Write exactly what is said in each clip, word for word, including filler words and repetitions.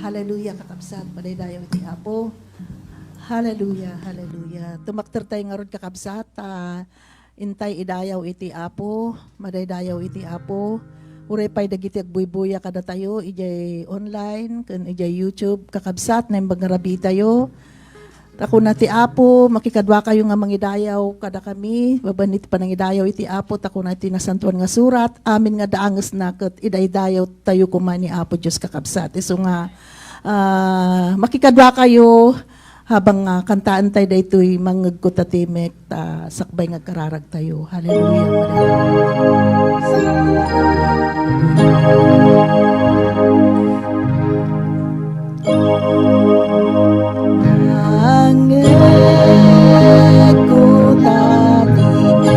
Hallelujah, kakabsat. Madaydayaw iti Apo. Hallelujah, hallelujah. Tumakder tayo ngarud, kakabsat. Ah, intay idayaw iti Apo. Madaydayaw iti Apo. Uray pay dagiti agbuybuya kadatayo, ijay online, ken ijay YouTube. Kakabsat, naimbag nga rabii tayo. Ta kuna ti Apo, makikaduakayo nga mangidayaw kadakami, babaen iti panangidayaw iti Apo, ta kuna ti Nasantoan nga Surat, amin nga daangesna ket idaydayaw tayo koma ni Apo Dios, kakabsat. Isu nga, ah, makikaduakayo habang, ah, kantaentayo daytoy, mangngegko ta timek, ta sakbay nga agkararagtayo. Hallelujah. Nangngegko ta timek,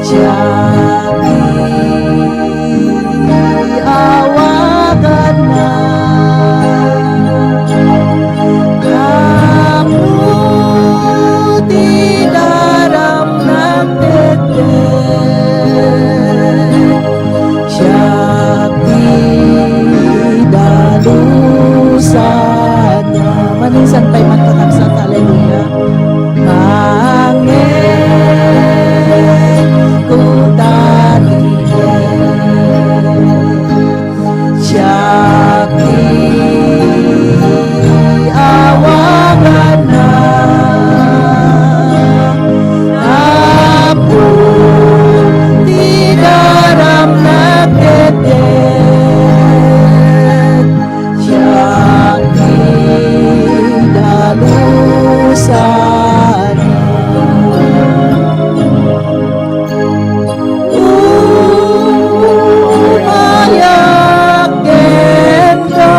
siak ti awaganna. Gapu ti daram nagdetdek, siak ti dalusanna. Maminsan pay, kakabsat, hallelujah. Mangngegko ta timek, siak ti awaganna. Gapu ti daram nagdetdek, siak ti dalusanna. Umayak kenka.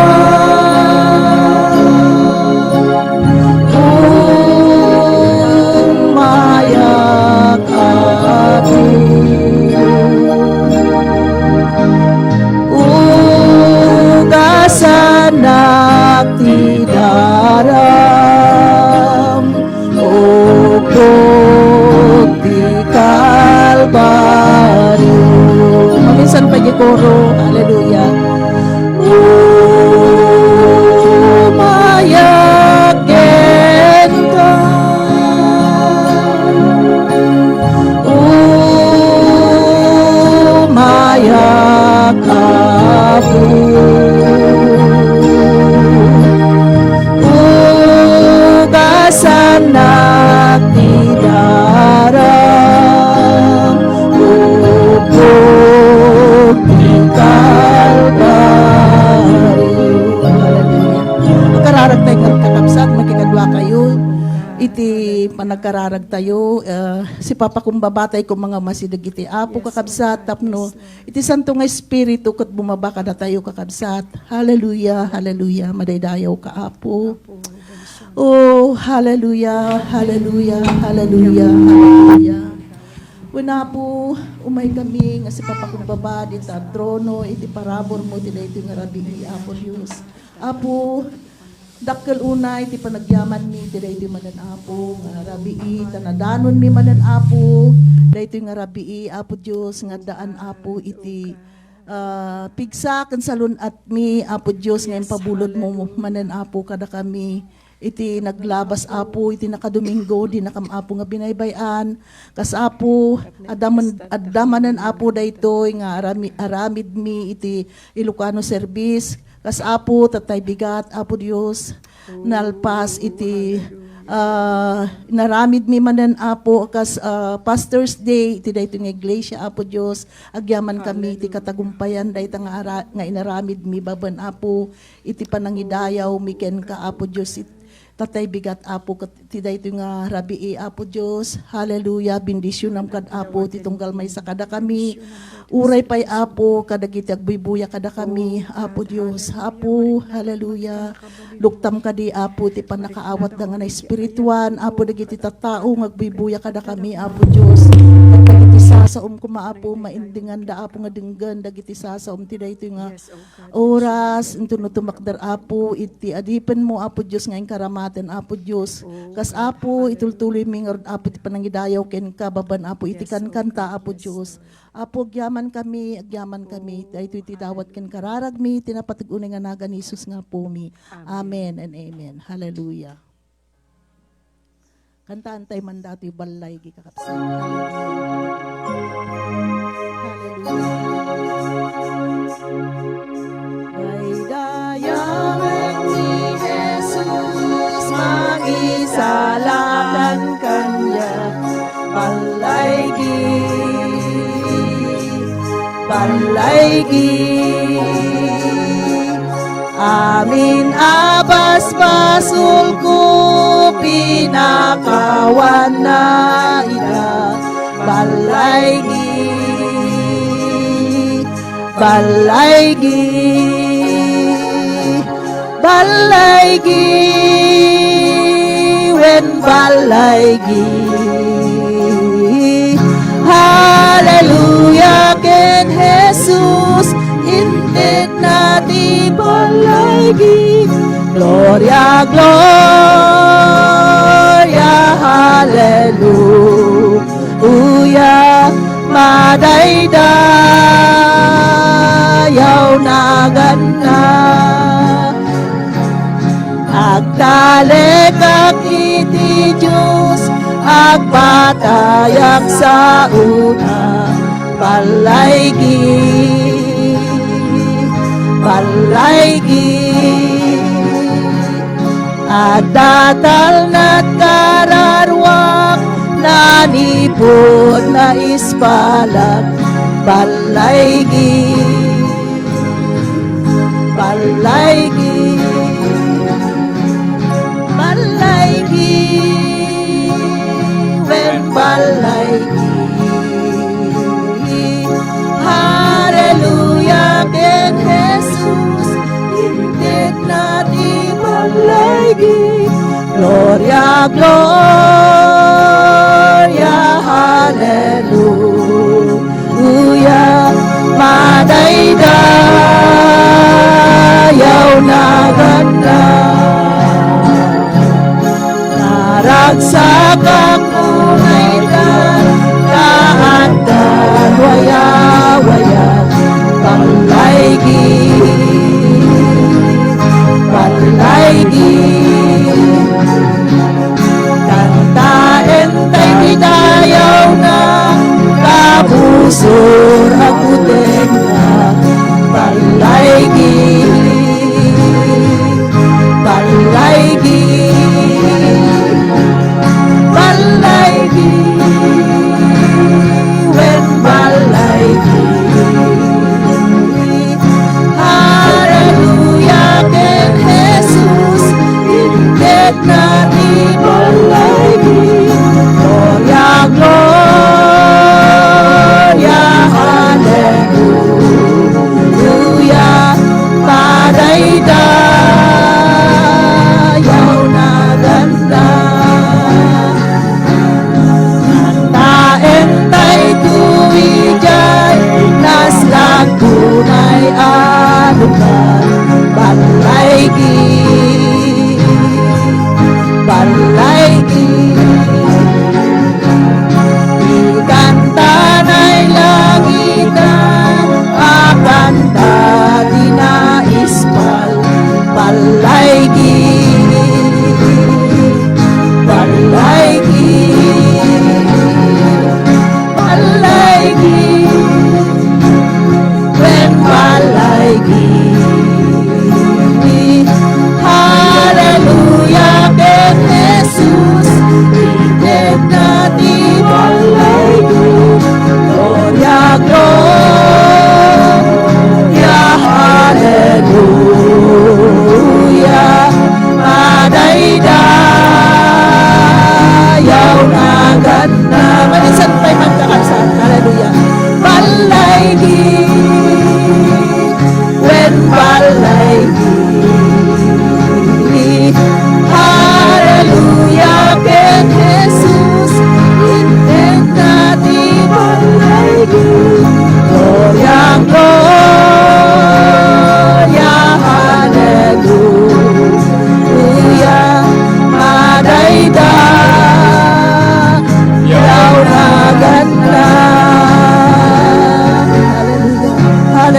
Umayak, Apo. Ugasannak ti daram, uktok ti Kalbario. Maminsan pay diay koro. Hallelujah. Umayak kenka. Umayak, Apo. Ugasannak ti daram, uktok ti Kalbario. Hallelujah. Agkararagtayo ngarud, kakabsat, makikaduakayo iti panagkararagtayo. Ah, sipapakumbabatay koma nga umasideg iti Apo, kakabsat, tapno iti Santo nga Espiritu ket bumaba kadatayo, kakabsat. Hallelujah, hallelujah. Madaydayawka, Apo. Oh, hallelujah, hallelujah, hallelujah, hallelujah. Wen, Apo, umaykami nga sipapakumbaba dita trono iti paraburmo iti daytoy nga rabii, Apo Dios. Apo, dakkel unay ti panagyamanmi iti daytoy manen, Apo, nga rabii, ta nadanonmi manen, Apo, daytoy nga rabii, Apo Dios, nga addaan, Apo, iti, ah, pigsa ken salun-atmi, Apo Dios, nga impabulodmo manen, Apo, kadakami iti naglabas, Apo, iti nakadomingo, dinakam, Apo, nga binaybay-an. Kas, Apo, adda man, adda manen, Apo, daytoy nga arami-, aramidmi iti Ilocano service. Kas, Apo, tatay bigat, Apo Dios, nalpas iti, ah, inaramidmi manen, Apo, kas, ah, Pastor's Day iti daytoy nga iglesia, Apo Dios. Agyamankami iti katagumpayan dayta nga ara-, nga inaramidmi babaen, Apo, iti panangidayawmi kenka, Apo Dios, it-, tatay bigat, Apo, ket ti daytoy nga rabii, Apo Dios. Hallelujah. Bendisionam kad, Apo, ti tunggal maysa kadakami. Uray pay, Apo, kadagiti agbuybuya kadakami, Apo Dios. Apo, hallelujah. Luktam kadi, Apo, ti pannakaawatda nga naespirituan, Apo, dagiti tattao nga agbuybuya kadakami, Apo Dios. Ket dagiti sa-, sasaom koma, Apo, maindingan da, Apo, nga denggen dagiti sasaom ti daytoy nga Yes, O God. oras, intono tumakder, Apo, iti adipenmo, Apo Dios, nga inkaramaten, Apo Dios. O Kas, God. Apo, Hallelujah. itultuloy mi ngarud, Apo, ti panangidayaw kenka, babaen, Apo, iti Yes, O kankanta, God. Apo Yes, Dios. Lord. Apo, agyaman kami, agyaman kami. O Daytoy ti dawat ken kararagmi, ti napateg unay nga nagan ni Jesus nga Apomi. Amen. Amen and amen. Hallelujah. Kantaan tay man datoy ballaygi, kakabsat. Hallelujah. Daydayawen ni Jesus, mangisalakan kaniak. Ballaygi, ballaygi. Amin a basbasolko, pinakawanna ida. Ballaygi, ballaygi, ballaygi, wen ballaygi. Hallelujah ken Jesus, intedna ti ballaygi. Gloria, gloria, hallelujah. Uya, madaydayaw naganna. Agtalekak iti Dios, agpatayak sa una. Ballaygi, ballaygi. Adda talnat kararuak, nanipud naispalak. Ballaygi, ballaygi, ballaygi, wen ballaygi. Hallelujah ken Jesus, intedna ti ballaygi. Gloria, gloria, hallelujah. Madaydayaw naganna. Naragsakak unay ta, kaaddan wayawayat. Ballaygi, ballaygi. Kantaentayo ti dayawna, kabusor a putengna. Ballaygi, ballaygi, ballaygi, wen ballaygi. Hallelujah ken Jesus, intedna ti ballaygi. Gloria, gloria, hallelujah. Madaydayaw naganna. Kantaentayo idiay, naslagto unay a lugar. Ballaygi, ballaygi. Ikantanay langitan a kanta ti naispal. Ballaygi, ballaygi, ballaygi, wen ballaygi.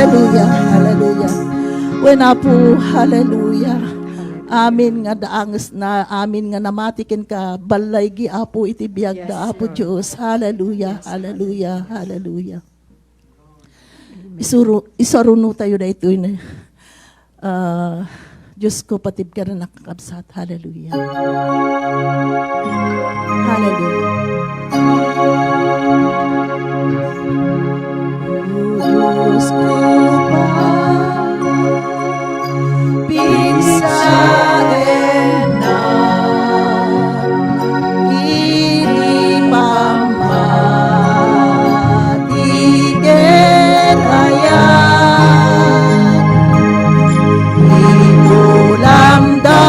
Hallelujah, hallelujah. Wen, Apo, hallelujah. Amin nga daangesna, amin nga namati kenka, ballaygi, Apo, iti biagda, Yes, Apo Lord. Dios. Hallelujah, Yes, hallelujah, hallelujah. Isuru-, isaruno tayo daytoy na, ah, Diyos ko, patib ka rin nakakabsat. Hallelujah. Hallelujah. O Diyos ko, pa-, Pigsaenna iti pammati ken ayat. Ikulamda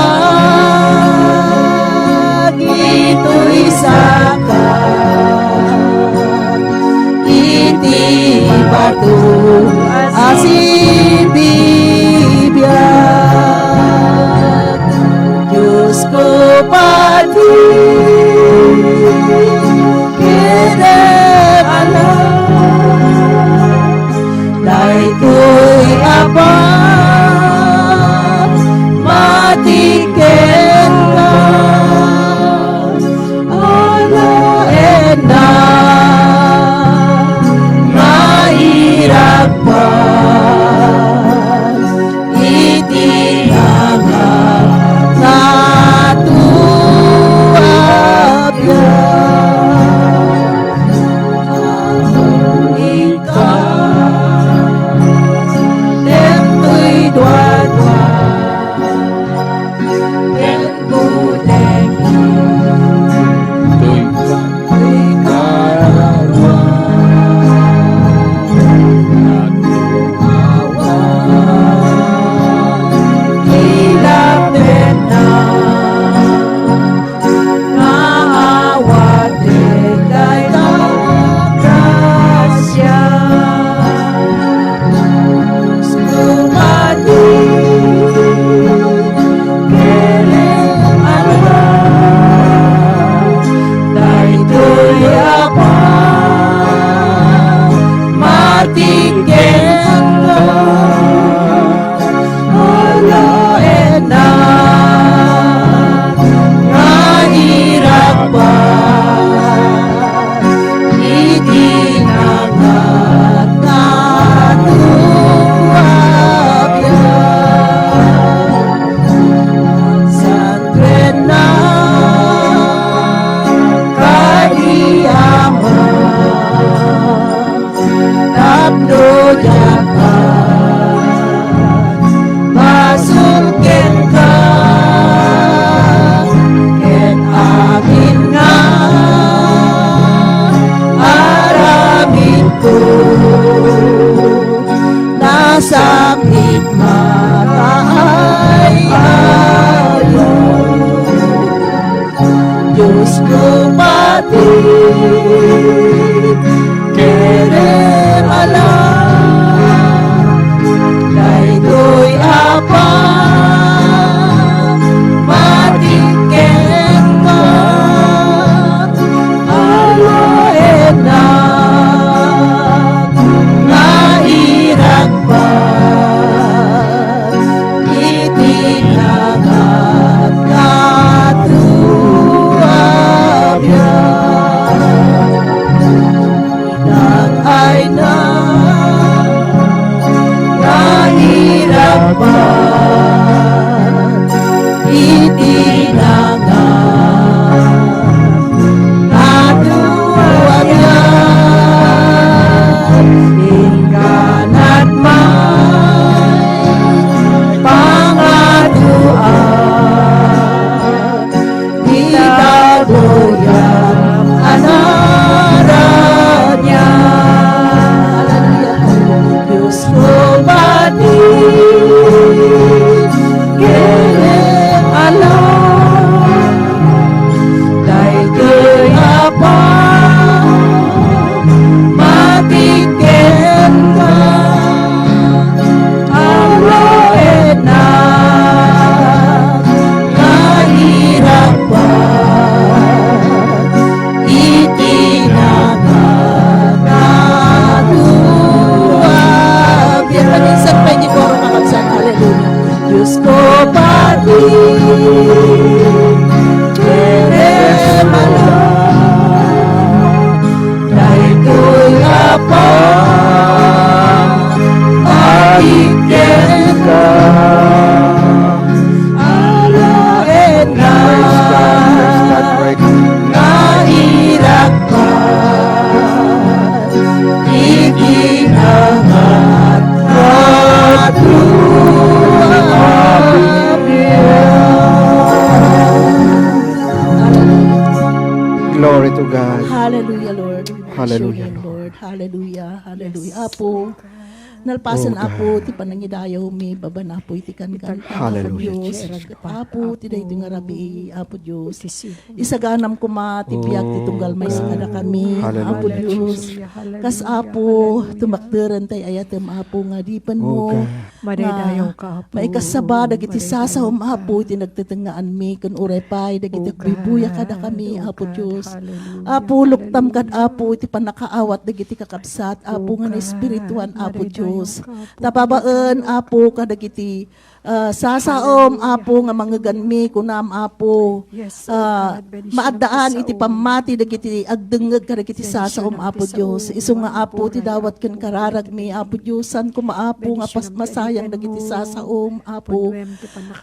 ditoy saka iti bato a sibibiag. Diyos ko, pati kede ala, daytoy a pammati kenka. Alaenna nga iragpan iti nangangatuab. Ika, detoy duadua. Daytoy a pammati kenka, alaenna nga iragpan iti nangangatuab. Santuenna kadi Ama, tapno diak basol kenka, ken amin nga aramidko. Nasakit mata ay ayo. Diyos ko, pati kede ala, daytoy a pammati kenka. Alaenna nga iragpan Episcopati, Yes, Lord. Daytoy nga pa, atik kenka. Alaen na Praise God, praise God, praise God. Nairakpat iti nangat nga Glory to God. Hallelujah, Lord. We worship Hallelujah, you, Lord. Lord. Hallelujah, hallelujah. Yes. Apo, nalpasen, Oh, Apo, God. Ti panangidayawmi, babaen, Apo, iti kankan, Apo Hallelujah, Dios. Jesus. Apo, ti daytoy nga rabii, Apo Dios. Isaganam koma ti biag ti tunggal maysa kadakami, Apo Dios. Kas Apo, tumakderen tay ayatem, Apo, nga adipenmo, nga maikasaba dagiti sasaom, Apo, iti nagtetengngaanmi, ken uray pay dagiti agbuybuya kadakami, Apo Dios. Apo, luktam kad Apo iti pannakaawat dagiti kakabsat, Apo, nga naespirituan, Apo Dios. Ta babaen, Apo, kadagiti ah, sasaom, Apo, nga mangngeganmi, kunam, Apo, ah, maaddaan iti pammati dagiti agdengngeg kadagiti sasaom, Apo Dios. Isu nga, Apo, ti dawat ken kararagmi, Apo Dios, saan koma, Apo, nga pas-, masayang dagiti sasaom, Apo.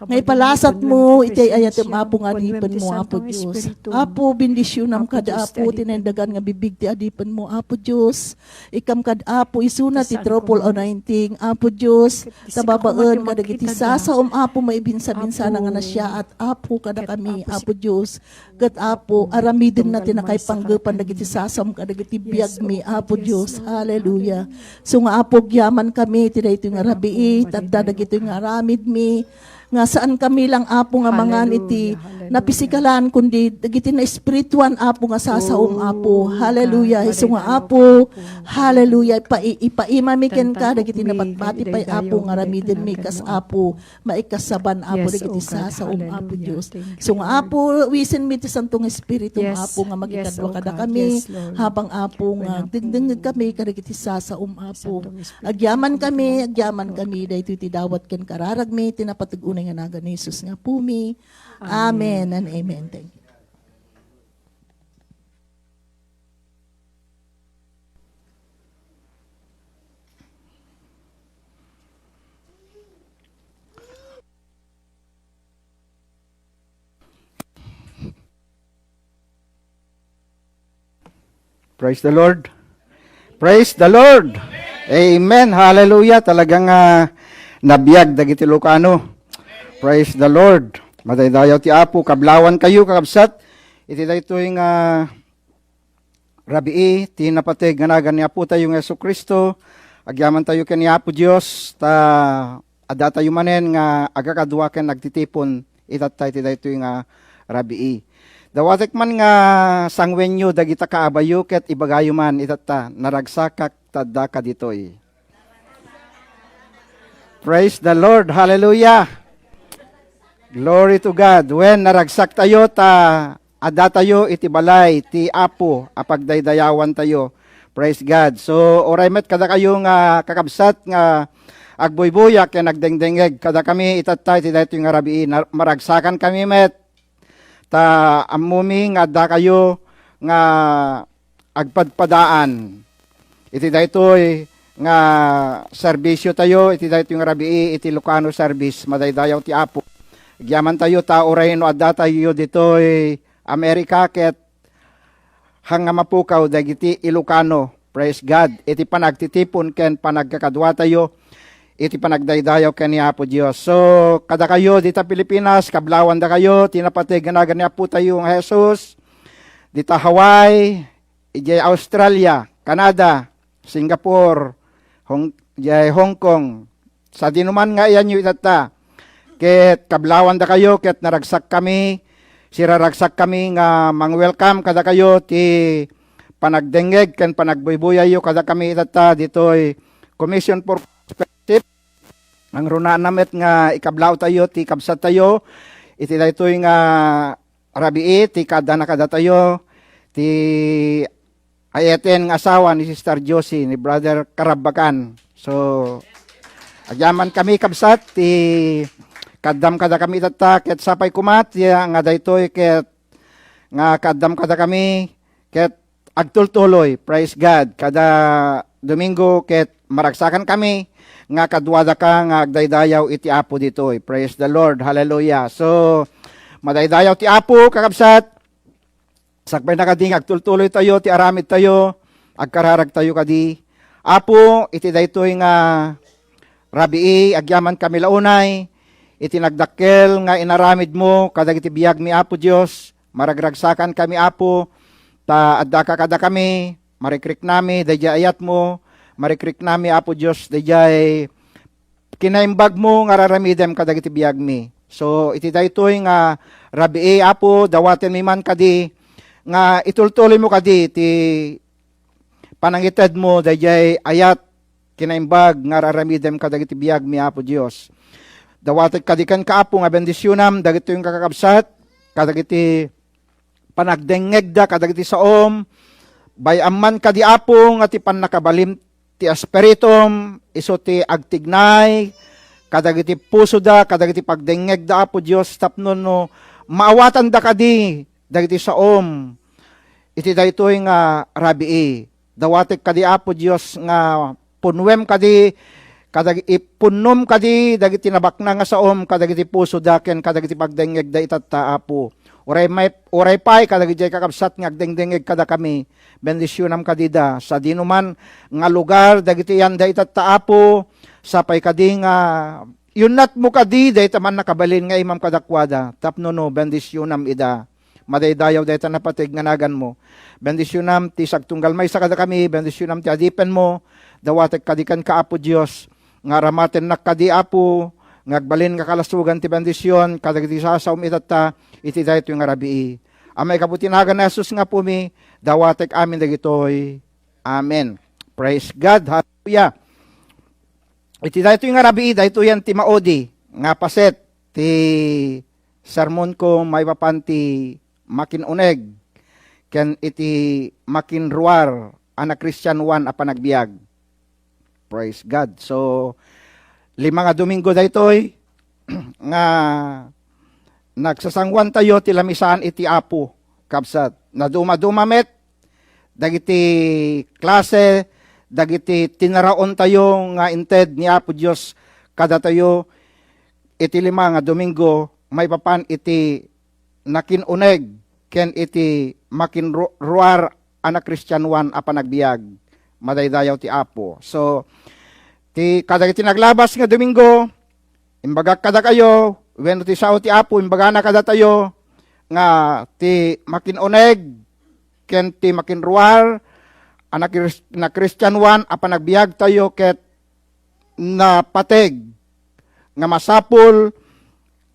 Nga ipalasatmo iti ay-ayatem, Apo, nga adipenmo, Apo Dios. Apo, bendisionam kada, Apo, ti naindagan nga bibig ti adipenmo, Apo Dios. Ikam kad Apo, isuna ti triple anointing, Apo Dios, ta babaen kadagiti sasaom, Apo, maibinsabinsana nga nasiaat, Apo, kadakami, Apo Dios. Ket, Apo, aramidenna ti nakaipanggepan dagiti sasaom kadagiti biagmi, Apo Dios. Hallelujah. So nga, Apo, agyamankami ti daytoy nga rabii, tadda dagitoy nga aramidmi, nga saankami lang, Apo, nga mangan iti napisikalan, kundi dagiti naespirituan, Apo, nga sasaom, Apo. Hallelujah. Isu nga, Apo, hallelujah. Ipa-, ipaimami kenka dagiti napatpati pay, Apo, nga aramidenmi kas, Apo, maikasaban, Apo, dagiti sasaom, Apo Dios. Isu nga, Apo, wisenmi ti Santo nga Espiritum, Apo, nga makikadua kadakami, habang, Apo, nga dengdengngegkami kadagiti sasaom, Apo. Agyamankami, agyamankami, daytoy ti dawat ken kararagmi, ti napateg unay nga nagan ni Jesus nga Apomi. Amen. Amen and amen. Thank you. Praise the Lord. Praise the Lord. Amen. Hallelujah. Talagang, ah, nabiag dagiti Ilocano. Praise the Lord. Madaydayaw ti Apo. Kablawan kayo, kakabsat. Iti daytoy nga rabii, ti napateg nga nagan ni Apo tayo nga Jesu-Cristo. Agyaman tayo ken ni Apo Dios, ta adda tayo manen nga agkakadua ken agtitipon itatta iti daytoy nga rabii. Dawatek man nga sangwenyo dagita kaabayo ket ibagayo man itatta, naragsakak ta adda kaditoy. Praise the Lord. Hallelujah. Glory to God. Wen, naragsak tayo ta adda tayo iti balay ti Apo a pagdaydayawan tayo. Praise God. So, uray met kadakayo nga kakabsat nga agbuybuya ken agdengdengngeg kadakami itatta iti daytoy nga rabii. Na-, maragsakan kami met ta ammomi nga addakayo nga agpadpadaan iti daytoy nga serbisyo tayo, iti daytoy nga rabii, iti Ilocano service. Madaydayaw ti Apo. Agyaman tayo ta uray no adda tayo ditoy Amerika ket hang nga mapukaw dagiti Ilocano. Praise God. Iti panagtitipon ken panagkakadua tayo, iti panagdaydayaw ken ni Apo Dios. So, kadakayo dita Pilipinas, kablawandakayo, ti napateg nga nagan ni Apo tayo nga Jesus, dita Hawaii, idiay Australia, Canada, Singapore, Hong-, idiay Hong Kong, sadinoman nga iyanyo itatta. Ket kablawandakayo, ket naragsakkami, siraragsakkami nga mang-welcome kadakayo ti panagdengngeg ken panagbuybuyayyo kadakami itatta ditoy Commission for Fellowship. Nangrunaan met nga ikablawtayo ti kabsattayo iti daytoy nga rabii ti kaaddana kadatayo ti ay-ayaten nga asawa ni Sister Josie, ni Brother Karabakan. So, agyamankami, kabsat, ti kaaddam kadakami itatta, ket sapay koma ti, nga daytoy ket nga kaaddam kadakami, ket agtultuloy. Praise God. Kada Domingo ket maragsakan kami nga kaduadaka nga agdaydayaw iti Apo ditoy. Praise the Lord. Hallelujah. So, madaydayaw ti Apo, kakabsat. Sakbayna kadi nga agtultuloy tayo ti aramid tayo, agkararag tayo kadi. Apo, iti daytoy nga rabii, agyaman kami la unay iti nagdakkel nga inaramidmo kadagiti biagmi, Apo Dios. Maragragsakan kami, Apo, ta addaka kadakami, marikriknami daydiay ayatmo, marikriknami, Apo Dios, daydiay kinaimbagmo nga raramidem kadagiti biagmi. So, iti daytoy nga rabii, Apo, dawatenmi man kadi nga itultuloymo kadi ti panangitedmo daydiay ayat, kinaimbag nga raramidem kadagiti biagmi, Apo Dios. Dawatek kadi kenka, Apo, nga bendisionam dagitoy nga kakabsat kadagiti panagdengngegda kadagiti saom. Bay-am man kadi, Apo, nga ti pannakabalin ti Espiritum isu ti agtignay kadagiti pusoda, kadagiti pagdengngegda, Apo Dios, tapno no maawatanda kadi dagiti saom iti daytoy nga rabii. Dawatek kadi, Apo Dios, nga punnuem kadi, kadag-, ipunnom kadi dagiti nabaknang nga saom kadagiti pusoda ken kadagiti pagdengngegda itatta, Apo. Uray may, uray pay kadagiti kakabsat nga agdengdengngeg kadakami, bendisionam kadida. Sadino man nga lugar dagiti yanda itatta, Apo, sapay kadi nga yunnatmo kadi dayta man nakabalin nga imam kadakuada, tapno no, bendisionam ida. Madaydayaw dayta napateg nga naganmo. Bendisionam ti sagtunggal maysa kadakami, bendisionam ti adipenmo. Dawatek kadi kenka, Apo Dios, nga aramatennak kadi, Apo, nga agbalin nga kalasogan ti bendision kadagiti sasaom itatta iti daytoy nga rabii. A maikapu ti nagan ni Jesus nga Apomi, dawatek amin dagitoy. Amen. Praise God. Hallelujah. Iti daytoy nga rabii, daytoyan ti maudi nga paset ti sermonko maipapan ti makin-uneg ken iti makinruar a nakristianoan a panagbiag. Praise God. So, lima nga Domingo daytoy nga nagsasanguantayo ti lamisaan iti Apo, kabsat. Nadumaduma met dagiti klase, dagiti tinaraontayo nga inted ni Apo Dios kadatayo iti lima nga Domingo maipapan iti nakin-uneg ken iti makinruar a nakristianoan a panagbiag. Madaydayaw ti Apo. So, ti, kadagiti naglabas nga Domingo, imbagak kadakayo, wenno ti sao ti Apo, imbagana kadatayo, nga ti makin-uneg ken ti makinruar a nakris-, nakristianoan a panagbiagtayo ket napateg nga masapul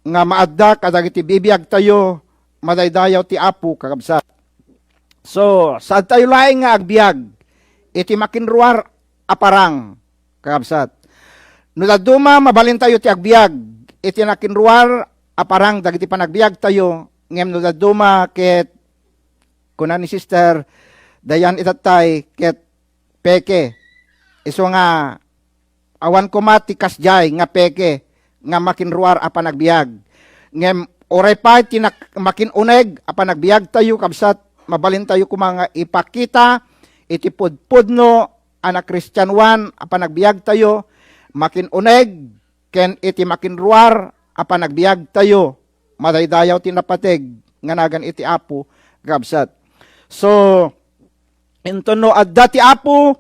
nga maadda kadagiti bibiagtayo, madaydayaw ti Apo, kakabsat. So, saadtayo laeng nga agbiag iti makinruar a parang, kakabsat. No dadduma, mabalintayo ti agbiag iti nakinruar a parang dagiti panagbiagtayo, ngem no dadduma ket, kuna ni Sister Dayan itattay, ket peke. Isu nga, awan koma ti kasdiay nga peke nga makinruar a panagbiag. Ngem uray pay ti nak-, makin-uneg a panagbiagtayo, kabsat, mabalintayo koma nga ipakita iti pudpudno a nakristianoan a panagbiagtayo, makin-uneg ken iti makinruar a panagbiagtayo. Madaydayaw ti napateg nga nagan iti Apo, kabsat. So, inton no adda ti Apo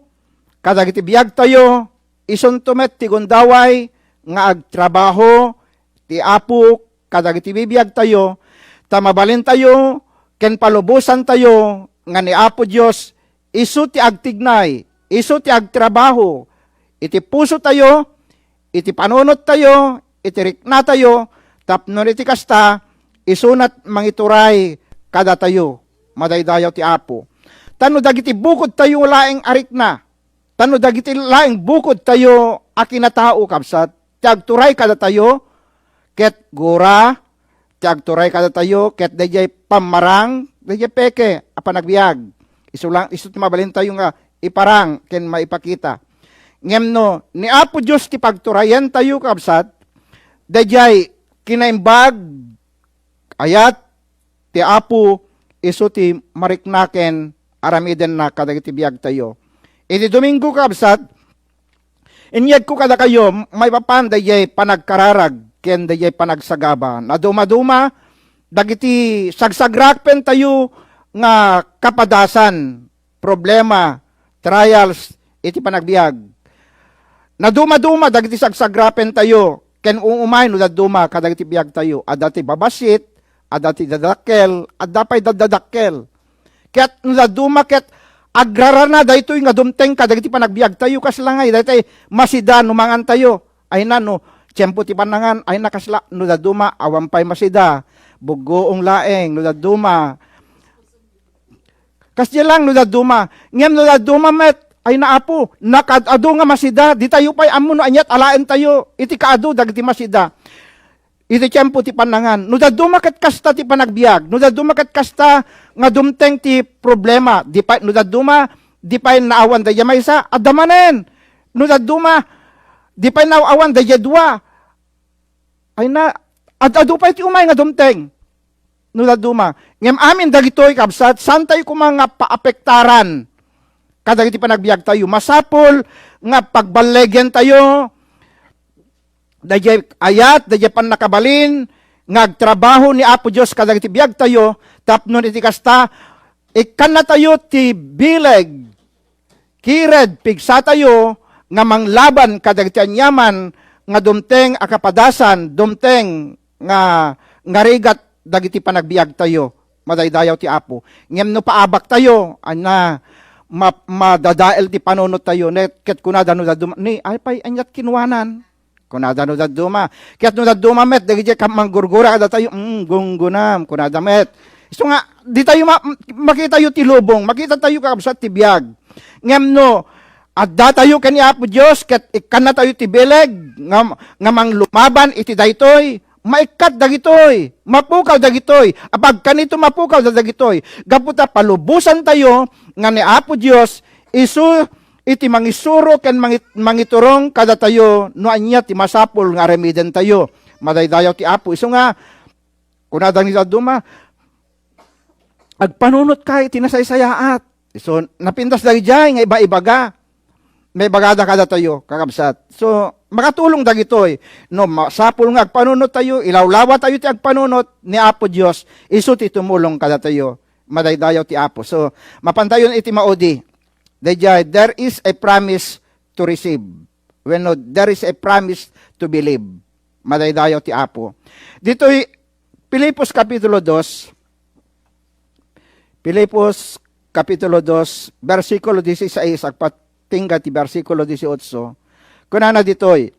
kadagiti biagtayo, isunto met ti gundaway nga agtrabaho ti Apo kadagiti bibiagtayo, ta mabalintayo ken palubosantayo nga ni Apo Dios isu ti agtignay, isu ti agtrabaho iti pusotayo, iti panunottayo, iti riknatayo, tapno iti kasta, isunat mangituray kadatayo. Madaydayaw ti Apo. Ta no dagiti bukodtayo laeng a rikna, ta no dagiti laeng bukodtayo a kinatao, kabsat, ti agturay kadatayo, ket gura, ti agturay kadatayo, ket daydiay pammarang, daydiay peke a panagbiag. Isu lang, isu ti mabalintayo nga iparang ken maipakita. Ngem no ni Apo Dios ti pagturayentayo, kabsat, daydiay kinaimbag, ayat ti Apo, isu ti mariknaken aramidenna kadagiti biagtayo. Iti Domingo, kabsat, inyegko kadakayo maipapan daydiay panagkararag ken daydiay panagsagaba. Nadumaduma dagiti sagsagrapen tayo nga kapadasan, problema, trials iti panagbiag. Nadumaduma dagiti sagsagrapen tayo ken uumay no dadduma kadagiti biag tayo. Adda ti babassit, adda ti dadakkel, adda pay daddadakkel. Ket no dadduma ket agrarana daytoy nga dumteng kadagiti panagbiag tayo, kasla ngay daytoy masida no mangan tayo. Ay na no, tiempo ti pannangan, ay na kasla, no dadduma, awan pay masida. Buggoong laeng, no dadduma. Kasdiay lang no dadduma. Ngem no dadduma met, ay na Apo, nakaad-ado nga masida, di tayo pay ammo no aniat alaen tayo, iti kaadu dagiti masida. Iti tiempo ti pannangan. No dadduma ket kasta ti panagbiag, no dadduma ket kasta nga dumteng ti problema, di pay, no dadduma, di pay naawan daydiay maysa, adda manen. No dadduma, di pay naawan daydiay dua. Ay na, ad-adu pay ti umay nga dumteng. No dadduma. Ngem amin dagitoy, kabsat, saan tayo koma nga paapektaran kadagiti panagbiag tayo. Masapul nga pagballegen tayo daydiay ayat, daydiay pannakabalin nga agtrabaho ni Apo Dios kadagiti biag tayo, tapno iti kasta, ikkanna tayo ti bileg, kired, pigsa tayo nga manglaban kadagiti aniaman nga dumteng a kapadasan, dumteng nga, nga rigat dagiti panagbiag tayo. Madaydayaw ti Apo. Ngem no paabak tayo, ania, ma-, madadael ti panunot tayo. Ne, ket kunada no dadduma, ni, ay pay, aniat kinuanan. Kunada no dadduma. Ket no dadduma met, dagiti kam-, manggurgura kadatayo, "Mm, gunggunam," kunada met. Isu nga, di tayo ma-, makita tayo ti lubong, makita tayo kakabsat ti biag. Ngem no, adda tayo ken ni Apo Dios, ket ikkanna tayo ti bileg, nga, nga manglumaban iti daytoy, maikkat dagitoy, mapukaw dagitoy, apagkanito mapukaw dagitoy. Gapu ta palubosan tayo nga ni Apo Dios, isu iti mangisuro ken mangit-, mangiturong kadatayo no ania ti masapul nga aramiden tayo. Madaydayaw ti Apo. Isu nga, kunada ni dadduma, "Agpanunot ka iti nasaysayaat." Isu, napintas daydiay nga iba-ibaga. Maibagada kadatayo, kakabsat. So, makatulong dagitoy. No, masapul nga agpanunot tayo, ilawlawa tayo ti agpanunot ni Apo Dios, isu ti tumulong kadatayo. Madaydayaw ti Apo. So, mapan tayo iti maudi. Daydiay, there is a promise to receive. Wenno, there is a promise to believe. Madaydayaw ti Apo. Ditoy Filipos Kapitulo dos, Filipos Kapitulo dos, bersikulo dieciséis, agpatingga ti bersikulo dieciocho. Kunana ditoy,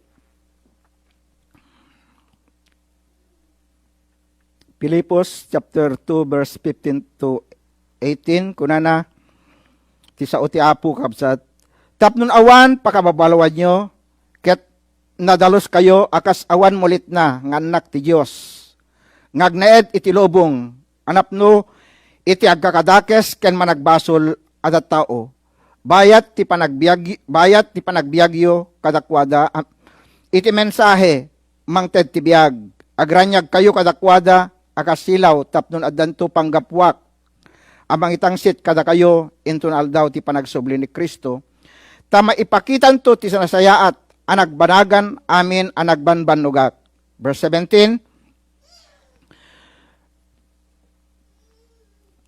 Filipos chapter two, verse fifteen to eighteen, kunana ti sao ti Apo, kabsat, "Tapno awan pakababaloanyo, ket nadaluskayo a kas awan mulitna nga annak ti Dios, nga agnaed iti lubong, a napno iti agkakadakes ken managbasol a tattao. Bayat ti panagbiag-, bayat ti panagbiagyo kadakuada, am-, iti mensahe mangted ti biag. Agraniagkayo kadakuada a kas silaw tapno addanto panggapuak a mangitangsit kadakayo inton aldaw ti panagsubli ni Cristo, ta maipakitanto ti sinasayaat a nagbanagan amin a nagbanbannogak." Verse seventeen,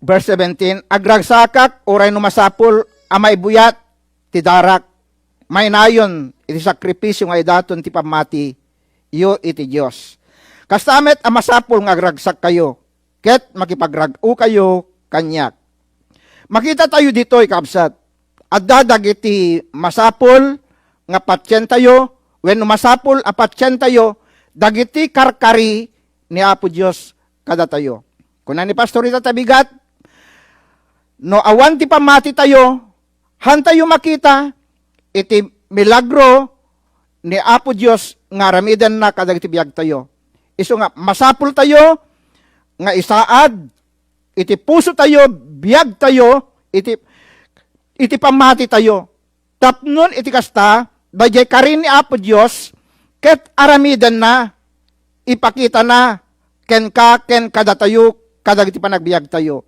Verse seventeen, "Agragsakak uray no masapul a maibuyat ti darak, mainayon iti sakrifisio nga idaton ti pammatiyo iti Dios. Kasta met a masapul nga agragsakkayo, ket makipagrag-okayo kaniak." Makita tayo ditoy, kabsat, adda dagiti masapul nga patientayo, wenno masapul a patientayo, dagiti karkari ni Apo Dios kadatayo. Kuna ni Pastor ita, tabigat, no awan ti pammati tayo, hantayo makita iti milagro ni Apo Dios nga aramidenna kadagiti biag tayo. Isu nga, masapul tayo nga isaad iti puso tayo, biag tayo, iti, iti pammati tayo. Tapnon iti kasta, daydiay karin ni Apo Dios, ket aramidenna ipakitana kenka ken kadatayo kadagiti panagbiagtayo.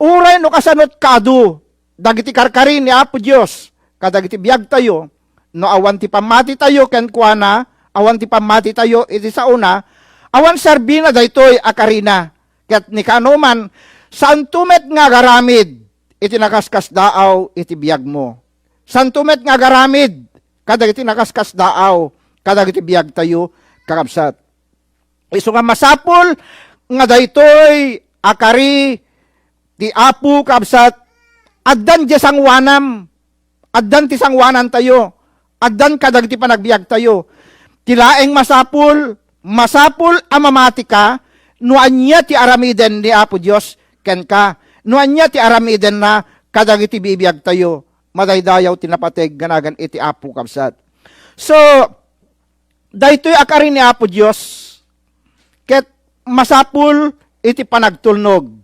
Uray no kasanot kaadu dagiti karkari ni Apo Dios kadagiti biagtayo, no awan ti pammatitayo kenkuana, awan ti pammatitayo iti saona, awan serbina daytoy a karina. Ket ni kaanoman, saanto met nga agaramid iti nakaskasdaaw iti biagmo. Saanto met nga agaramid kadagiti nakaskasdaaw kadagiti biagtayo, kakabsat. Isu nga masapul nga daytoy a kari ti Apo, kabsat, addan diay sangoanam, addan ti sangoanantayo, addan kadagiti panagbiagtayo. Ti laeng masapul, masapul a mamatika no ania ti aramiden ni Apo Dios kenka, no ania ti aramidenna kadagiti bibiagtayo. Madaydayaw ti napateg nga nagan iti Apo, kabsat. So, daytoy a kari ni Apo Dios, ket masapul iti panagtulnog.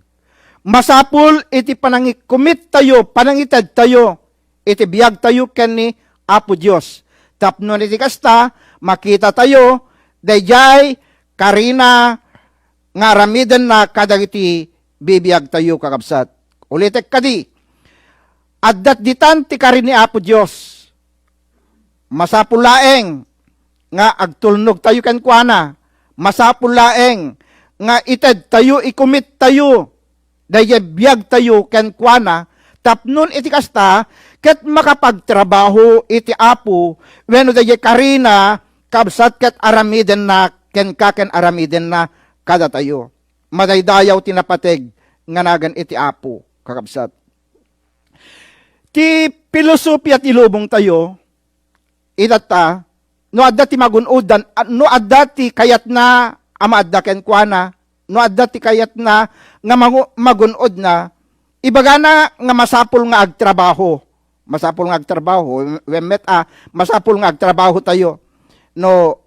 Masapul iti panangikumittayo, panangitedtayo iti biagtayo ken ni Apo Dios. Tapno iti kasta, makitatayo daydiay karina nga aramidenna kadagiti bibiagtayo, kakabsat. Ulitek kadi, adda ditan ti kari ni Apo Dios. Masapul laeng nga agtulnogtayo kenkuana. Masapul laeng nga itedtayo, ikumittayo daydiay biagtayo kenkuana, tapnon iti kasta, ket makapagtrabaho iti Apo wenno daydiay karina, kabsat, ket aramidenna kenka ken aramidenna kadatayo. Madaydayaw ti napateg nga nagan iti Apo, kakabsat. Ti filosofia ti lubongtayo, itatta, no adda ti magun-odan, a-, no adda ti kayatna a maadda kenkuana, no adda ti kayatna nga mangu-, magun-odna, ibagana nga masapul nga agtrabaho. Masapul nga agtrabaho, wen met a, masapul nga agtrabahotayo. No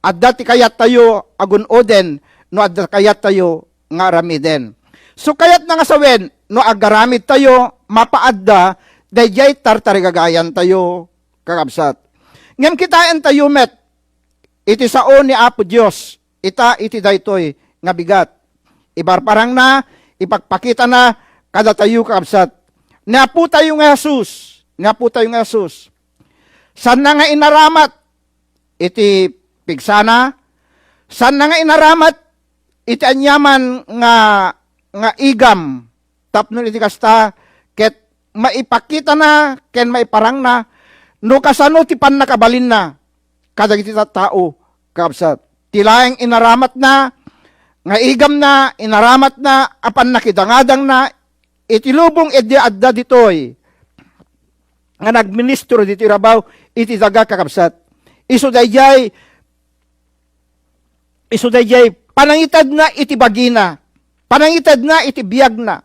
adda ti kayattayo a gun-oden, no adda kayattayo nga aramiden. So, kayatna nga sawen, no agaramidtayo, mapaadda daydiay tartarigagayantayo, kakabsat. Ngem kitaentayo met iti sao ni Apo Dios, ita iti daytoy nga bigat. Ibarbarangna, ipakpakitana kadatayo, kakabsat. Ni Apotayo nga Jesus, ni Apotayo nga Jesus, saanna nga inaramat iti pigsana, saanna nga inaramat iti aniaman nga, nga igam, tapno iti kasta, ket maipakitana ken maiparangna no kasano ti pannakabalinna kadagiti tattao, kabsat. Ti laeng inaramatna nga igamna, inaramatna a pannakidangadangna iti lubong idi adda ditoy nga nagministro ditoy rabaw iti daga, kakabsat. Isu daydiay, isu daydiay panangitedna iti bagina, panangitedna iti biagna.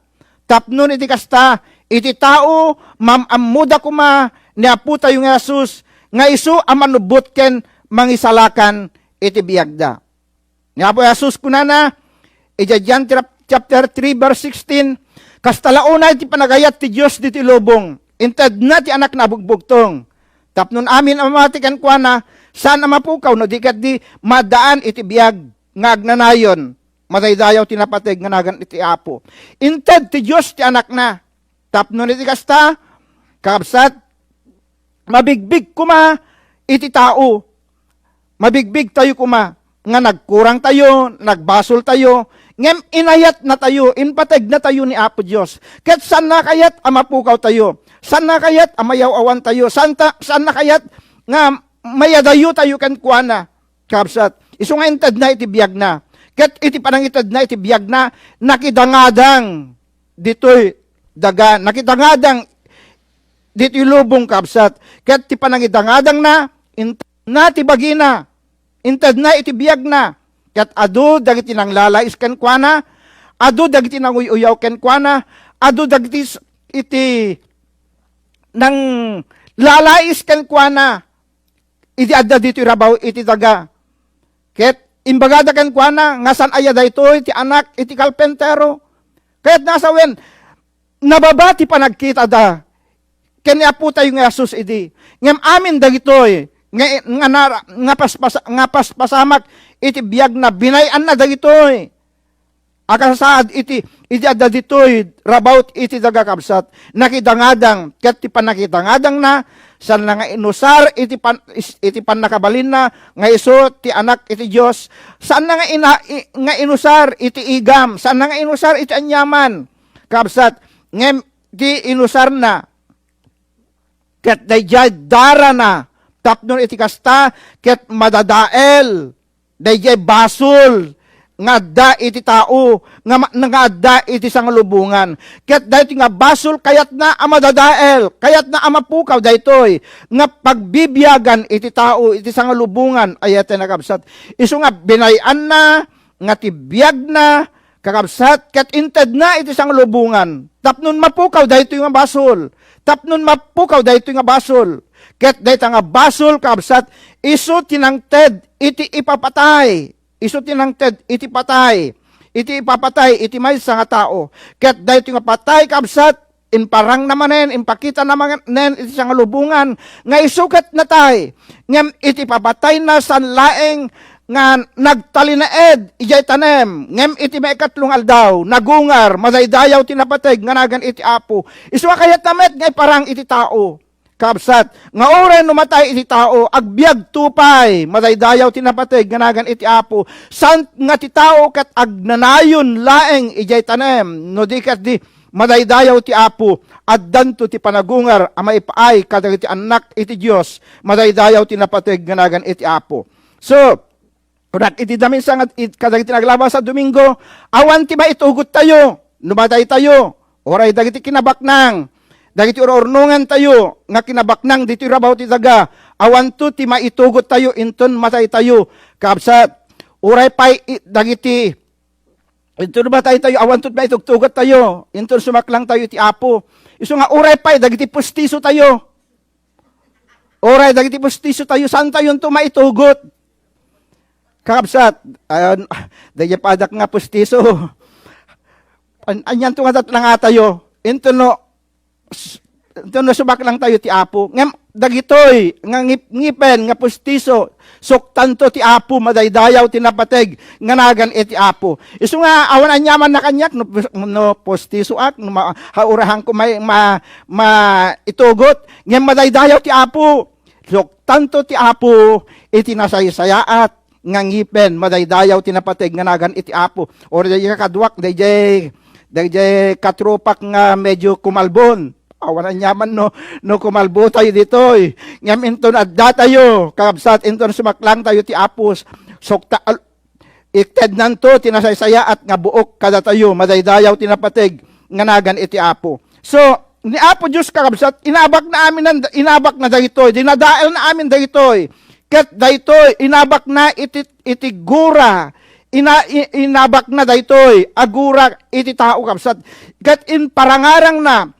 Tapno iti kasta, iti tao, maam-ammoda koma ni Apotayo nga Jesus nga isu a manubbot ken mangisalakan iti biagda. Ni Apo Jesus kunana, idiay John chap-, chapter three, verse sixteen, "Kasta la unay ti panagayat ti Dios ditoy lubong, intedna ti Anakna a bugbugtong, tapno amin a mamati kenkuana, saan a mapukaw no di ketdi maaddaan iti biag nga agnanayon." Madaydayaw ti napateg nga nagan iti Apo. Inted ti Dios ti Anakna. Tapno iti kasta, kakabsat, mabigbig koma iti tao. Mabigbigtayo koma nga nagkurangtayo, nagbasoltayo, ngem inayatnatayo, impategnatayo ni Apo Dios. Ket saanna kayat a mapukawtayo, saanna kayat a mayaw-awantayo, saanta, saanna kayat nga mayadayotayo kenkuana, kabsat. Isu nga intedna iti biagna. Ket iti panangitedna iti biagna, nakidangadang ditoy daga, nakidangadang ditoy lubong, kabsat. Ket ti panangidangadangna, intedna ti bagina, intedna iti biagna. Ket adu dagiti nanglalais kenkuana, adu dagiti nanguy-uyaw kenkuana, adu dagiti s-, iti nanglalais kenkuana idi adda ditoy rabaw iti daga. Ket imbagada kenkuana nga saan aya daytoy ti anak iti karpentero. Kayatna a sawen, nababa ti panagkitada ken ni Apotayo nga Jesus idi. Ngem amin dagitoy, nga, nga, nara-, nga, paspasa-, nga paspasamak iti biagna, binay-anna dagitoy. Akasaad iti, iti adda ditoy rabaw iti daga, kabsat, nakidangadang, ket ti pannakidangadangna, saanna nga inusar iti pan-, is-, iti pannakabalinna nga isu ti Anak iti Dios, saanna nga ina-, i-, nga inusar iti igam, saanna nga inusar iti aniaman, kabsat, ngem ti inusarna, ket daydiay darana, tapno iti kasta, ket madadael daydiay basol nga adda iti tao, nga ma-, nga adda iti sangalubongan. Ket daytoy nga basol kayatna a madadael, kayatna a mapukaw daytoy nga pagbibiagan iti tao iti sangalubongan, ayatay nakabsat. Isu nga binay-anna nga ti biagna, kakabsat, ket intedna iti sangalubongan tapnon mapukaw daytoy nga basol, tapnon mapukaw daytoy nga basol. Ket dayta nga basol, kabsat, isu ti nangted iti ipapatay. Isu ti nangted iti patay, iti ipapatay iti maysa nga tao. Ket daytoy nga patay, kabsat, imparangna manen, impakitana manen iti sangalubongan nga isu ket natay. Ngem iti ipapatayna, saan laeng nga nagtalinaed idiay tanem, ngem iti maikatlo nga aldaw, nagungar, madaydayaw ti napateg nga nagan iti Apo. Isu a kayatna met nga iparang iti tao. Kabsat, nga uray no matay iti tao, agbiagto pay, madaydayaw ti napateg nga nagan iti Apo. Saan nga ti tao ket agnanayon laeng idiay tanem, no di ket di madaydayaw ti Apo, addanto ti panagungar a maipaay kadagiti annak iti Dios, madaydayaw ti napateg nga nagan iti Apo. So, kunak iti daminsa nga it-, kadagiti naglabas a Domingo, awan ti maitugottayo no mataytayo, uray dagiti kinabaknang, dagiti ur-urnongantayo nga kinabaknang ditoy rabaw ti daga, awanto ti maitugottayo inton mataytayo, kabsat. Uray pay i-, dagiti, inton mataytayo, awanto ti maitugtugottayo inton sumaklangtayo iti Apo. Isu nga uray pay dagiti pustisotayo, uray dagiti pustisotayo, saantayonto maitugot. Kakabsat, ayan, daydiay padak nga pustiso. An-, anianto nga datnangatayo? Inton no, s-, inton no sumaklangtayo ti Apo. Ngem, dagitoy nga ngip-, ngipen nga pustiso, suktanto ti Apo, madaydayaw ti napateg nga nagan iti Apo. Isu nga, awan aniamanna kaniak, no, no pustisoak, no ma-, haurahanko may, ma-, maitugot, ngem madaydayaw ti Apo. Suktanto ti Apo iti nasaysayaat nga ngipen, madaydayaw ti napateg nga nagan iti Apo. Uray daydiay kakaduak, daydiay, daydiay katropak nga medyo kumalbon. Awan aniaman no, no kumalbotayo ditoy. Ngem inton addatayo, kakabsat, inton sumaklangtayo ti Apo, sukta-, al-, itednanto ti nasaysayaat nga buok kadatayo, madaydayaw ti napateg nga nagan iti Apo. So, ni Apo Dios, kakabsat, inabakna amin, inabakna dagitoy, dinadaelna amin dagitoy. Ket daytoy, inabakna iti, iti gura, ina-, i-, inabakna daytoy a gura iti tao, kabsat. Ket imparangarangna,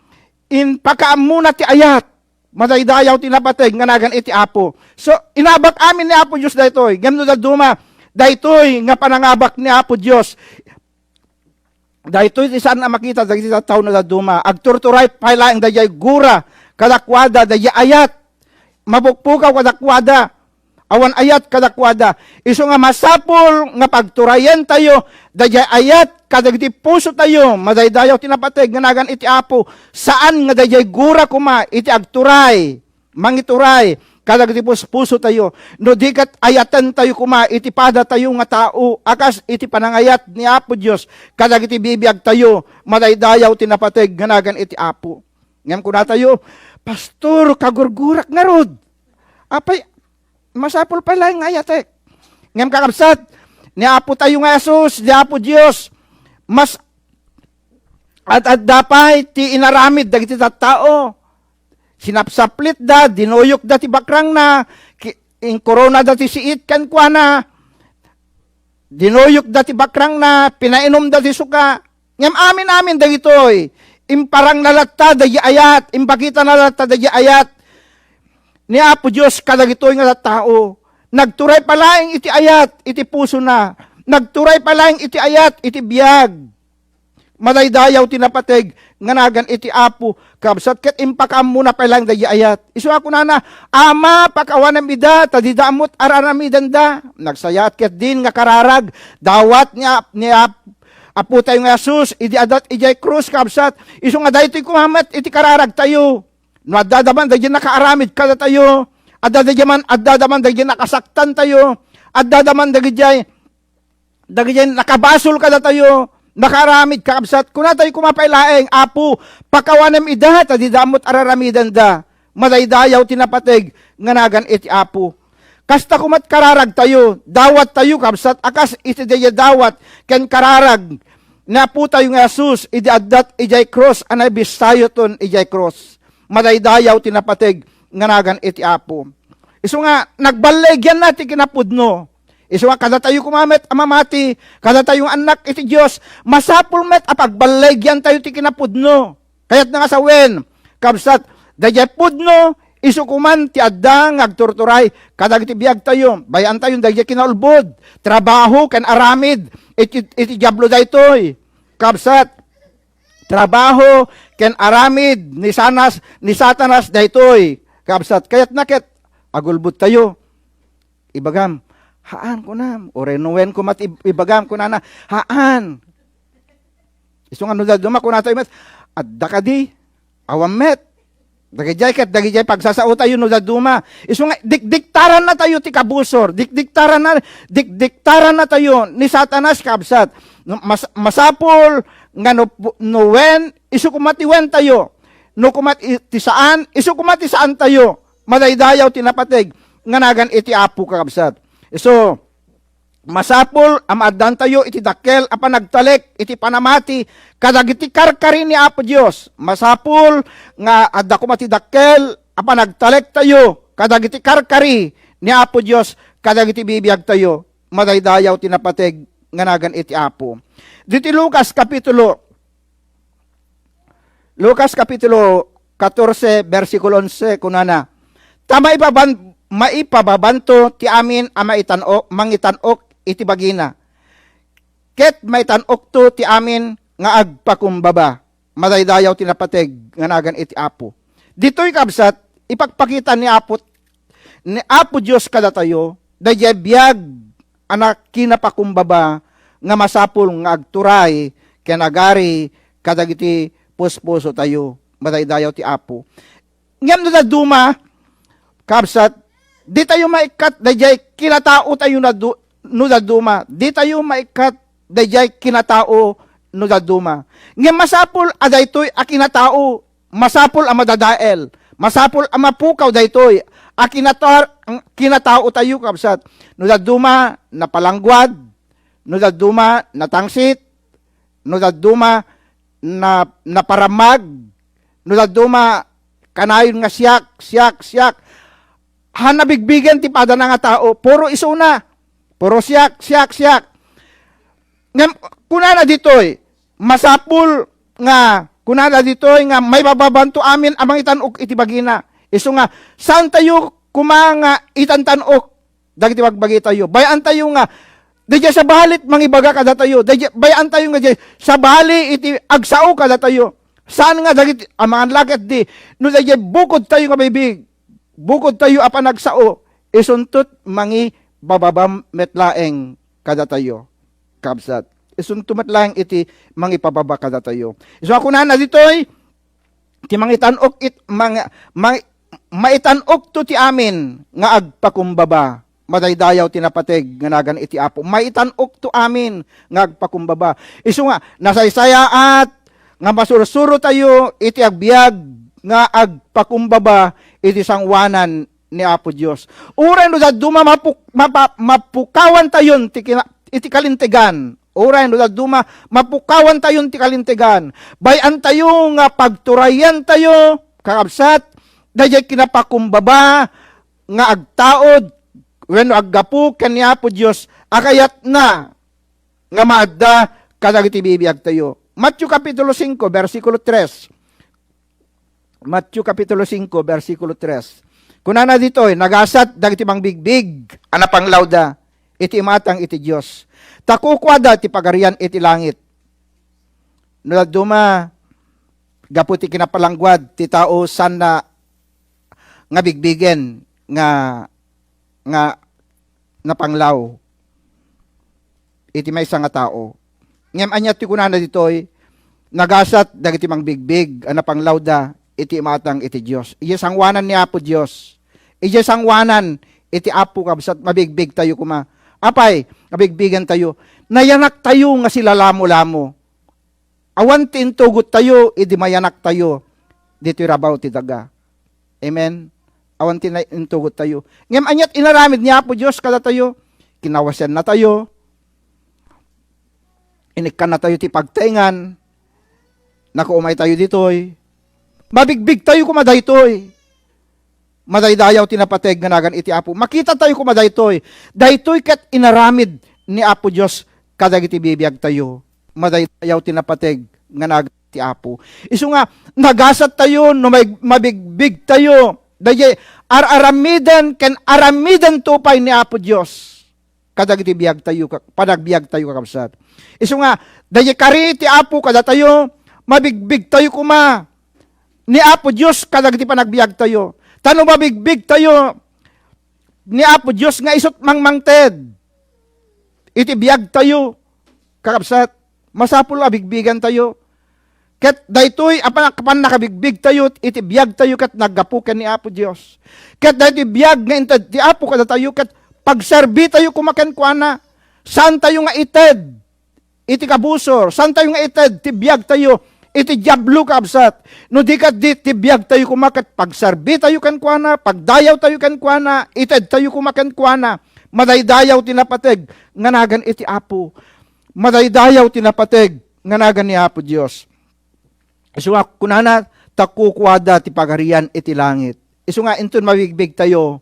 impakaammona ti ayat, madaydayaw ti napateg nga nagan iti Apo. So, inabak amin ni Apo Dios daytoy. Ngem no dadduma, daytoy nga panangabak ni Apo Dios, daytoy ti saan a makita dagiti tattao no dadduma. Agturturay pay laeng daydiay gura kadakuada, daydiay ayat. Mapukpukaw kadakuada. Awan ayat kadakuada. Isu nga masapul nga pagturayentayo daydiay ayat kadagiti pusotayo, madaydayaw ti napateg nga nagan iti Apo, saan nga daydiay gura koma iti agturay, mangituray kadagiti puspusotayo, no di ket ayatentayo koma iti padatayo nga tao a kas iti panangayat ni Apo Dios kadagiti bibiagtayo, madaydayaw ti napateg nga nagan iti Apo. Ngem kunatayo, "Pastor, kagurgurak ngarud." Apay, masapul pay laeng nga ayatek. Ngem kakabsat, ni Apo tayo nga Jesus, ni Apo Dios, mas ad-adda pay ti inaramid dagiti tattao. Sinapsaplitda, dinuyokda ti bakrangna, ki-, inkoronada ti siit kenkuana, dinuyokda ti bakrangna, pinainumda ti suka. Ngem amin-amin dagitoy, imparangna latta daydiay ayat, impakitana latta daydiay ayat ni Apo Dios kadagitoy nga tattao. Nagturay pay laeng iti ayat iti pusona. Nagturay pay laeng iti ayat iti biag. Madaydayaw ti napateg nga nagan iti Apo, kabsat, ket impakaammona pay laeng daydi ayat. Isu a kunana, "Ama, pakawanem ida, ta dida ammot ar-aramidenda." Nagsayaat ketdin nga kararag, dawat ni Ap-, ni Ap-, Apotayo nga Jesus idi addat idiay krus, kabsat. Isu nga daytoy koma met iti kararagtayo. No adda da man dagiti nakaaramid kadatayo, adda da man, adda da man dagiti nakasaktantayo, adda da man dagiti, dagiti nakabasol kadatayo, nakaaramid, kakabsat, kunatayo koma pay laeng, "Apo, pakawanem ida, ta dida ammot ar-aramidenda." Madaydayaw ti napateg nga nagan iti Apo. Kasta komat kararagtayo, dawattayo, kabsat, a kas iti daydiay dawat ken kararag ni Apotayo nga Jesus idi addat idiay krus a naibissayoton idiay krus. Madaydayaw ti napateg nga nagan iti Apo. Isu nga, nagballegianna ti kinapudno. Isu nga, kadatayo koma met a mamati, kadatayo nga annak iti Dios, masapul met a pagballegiantayo ti kinapudno. Kayatna nga sawen, kabsat, daydiay pudno, isu koman ti adda nga agturturay kadagiti biagtayo. Bay-antayon daydiay kinaulbod, trabaho ken aramid iti, iti Diablo daytoy. Kabsat, trabaho ken aramid ni Sanas-, ni Satanas daytoy. Kabsat, kayatna ket agulbodtayo. Ibagam, "Haan," kunam. Uray no wen koma ti ib-, ibagam, kunana, "Haan." Isu nga no dadduma, kunatayo met, "Adda kadi? Awan met." Dagidiay ket, dagidiay pagsasaotayo no dadduma. Isu nga, dikdiktarannatayo ti kabusor. Dikdiktaranna, dikdiktarannatayo ni Satanas, kabsat. No, mas-, masapul nga no pu-, no wen, isu koma ti wentayo. No koma ti, ti saan, isu koma ti saantayo. Madaydayaw ti napateg nga nagan iti Apo, kakabsat. Isu, masapul a maaddaantayo iti dakkel a panagtalek iti panamati kadagiti karkari ni Apo Dios. Masapul nga adda koma ti dakkel a panagtalektayo kadagiti karkari ni Apo Dios kadagiti bibiagtayo. Madaydayaw ti napateg nga nagan iti Apo. Diti Lucas kapitulo Lucas kapitulo katorse, bersikulo onse, kunana, "Ta maipaban-, maipababanto ti amin a maitan-ok, mangitan-ok iti bagina, ket maitan-okto ti amin nga agpakumbaba." Madaydayaw ti napateg nga nagan iti Apo. Ditoy, kabsat, ipakpakita ni Apo ni Apo Dios kadatayo, daydiay biag a na-, kinapakumbaba nga masapul nga agturay ken agari kadagiti puspusotayo. Madaydayaw ti Apo. Ngem no dadduma, kabsat, ditayo maikkat daydiay kinataotayo no daddu-, no dadduma. Ditayo maikkat daydiay kinatao no dadduma. Ngem masapul a daytoy a kinatao masapul a madadael, masapul a mapukaw daytoy a kinatar-, kinataotayo, kabsat. No dadduma, napalangguad, no dadduma, natangsit, no dadduma, na-, naparammag, no dadduma, kanayon nga siak, siak, siak. Haan a bigbigen ti padana nga tao, puro isuna, puro siak, siak, siak. Ngem, kunana ditoy, masapul nga, kunana ditoy nga maipababanto amin a mangitan-ok iti bagina. Isu nga, saantayo koma nga itantan-ok dagiti bagbagitayo. Bay-antayo nga, daydiay sabali ti mangibaga kadatayo. Daydiay, bay-antayo nga daydiay sabali iti agsao kadatayo. Saan nga dagiti, amangan la ketdi, no daydiay bukodtayo nga bigbig, bukodtayo a panagsao, isunto ti mangipababa met laeng kadatayo, kabsat. Isunto met laeng iti mangipababa kadatayo. Isu a kunana ditoy, ti mangitan-ok it-, mang-, mang-, maitan-okto ti amin nga agpakumbaba. Madaydayaw ti napateg nga nagan iti Apo. Maitan-okto amin nga agpakumbaba. Isu nga, nasaysayaat nga masursurotayo iti agbiag nga agpakumbaba iti sangoanan ni Apo Dios. Uray no dadduma mapu-, mapa-, mapukawantayon ti kina-, iti kalintegan. Uray no dadduma mapukawantayon ti kalintegan. Bay-antayo nga pagturayantayo, kakabsat, daydiay kinapakumbaba nga agtaud wenno aggapu ken ni Apo Dios a kayatna nga maadda kadagiti bibiagtayo. Mateo kapitulo singko, bersikulo tres. Mateo kapitulo singko, bersikulo tres. Kunana ditoy, nagasat dagiti mangbigbig a napanglawda iti imatang iti Dios, ta kukuada ti pagarian iti langit. No dadduma, gapu ti kinapalangguad ti tao, saan na nga bigbigen nga, nga napanglaw iti maysa nga tao. Ngem ania ti kunana ditoy? Nagasat dagiti mangbigbig a napanglawda iti imatang iti Dios. Idiay sangoanan ni Apo Dios. Idiay sangoanan iti Apo, kabsat, mabigbigtayo koma. Apay, mabigbigantayo? Nayanaktayo nga silalamolamo. Awan ti intugottayo idi mayanaktayo ditoy rabaw ti daga. Amen? Awan ti na-, intugottayo. Ngem aniat inaramid ni Apo Dios kadatayo? Kinawasiannatayo. Inikkannatayo ti pagtaengan. Nakuumaytayo ditoy. Mabigbigtayo koma daytoy. Madaydayaw ti napateg nga nagan iti Apo. Makitatayo koma daytoy. Daytoy ket inaramid ni Apo Dios kadagiti bibiagtayo. Madaydayaw ti napateg nga nagan iti Apo. Isu nga, nagasattayo no may-, mabigbigtayo. Dayjay ar-aramiden ken aramidento pay ni Apo Dios kadagiti biagtayo, ka-, panagbiagtayo, kakabsat. Isu nga, dayjay kari ti Apo kadatayo, mabigbigtayo koma ni Apo Dios kadagiti panagbiagtayo. Ta no mabigbigtayo ni Apo Dios nga isut' mangmangted iti biagtayo, kakabsat, masapul a bigbigantayo. Ket daytoy a pan-, pannakabigbigtayo iti biagtayo ket naggapu ken ni Apo Dios. Ket daytoy biag nga inted ti Apo kadatayo ket pagserbitayo koma kenkuana. Saantayo nga ited iti kabusor, saantayo nga ited ti biagtayo iti Diablo, kabsat. No di ket di, ti biagtayo koma ket pagserbitayo kenkuana, pagdayawtayo kenkuana, itedtayo koma kenkuana. Madaydayaw ti napateg nga nagan iti Apo. Madaydayaw ti napateg nga nagan ni Apo Dios. Isu nga kunana, ta kukuada ti pagarian iti langit. Isu nga inton mabigbigtayo,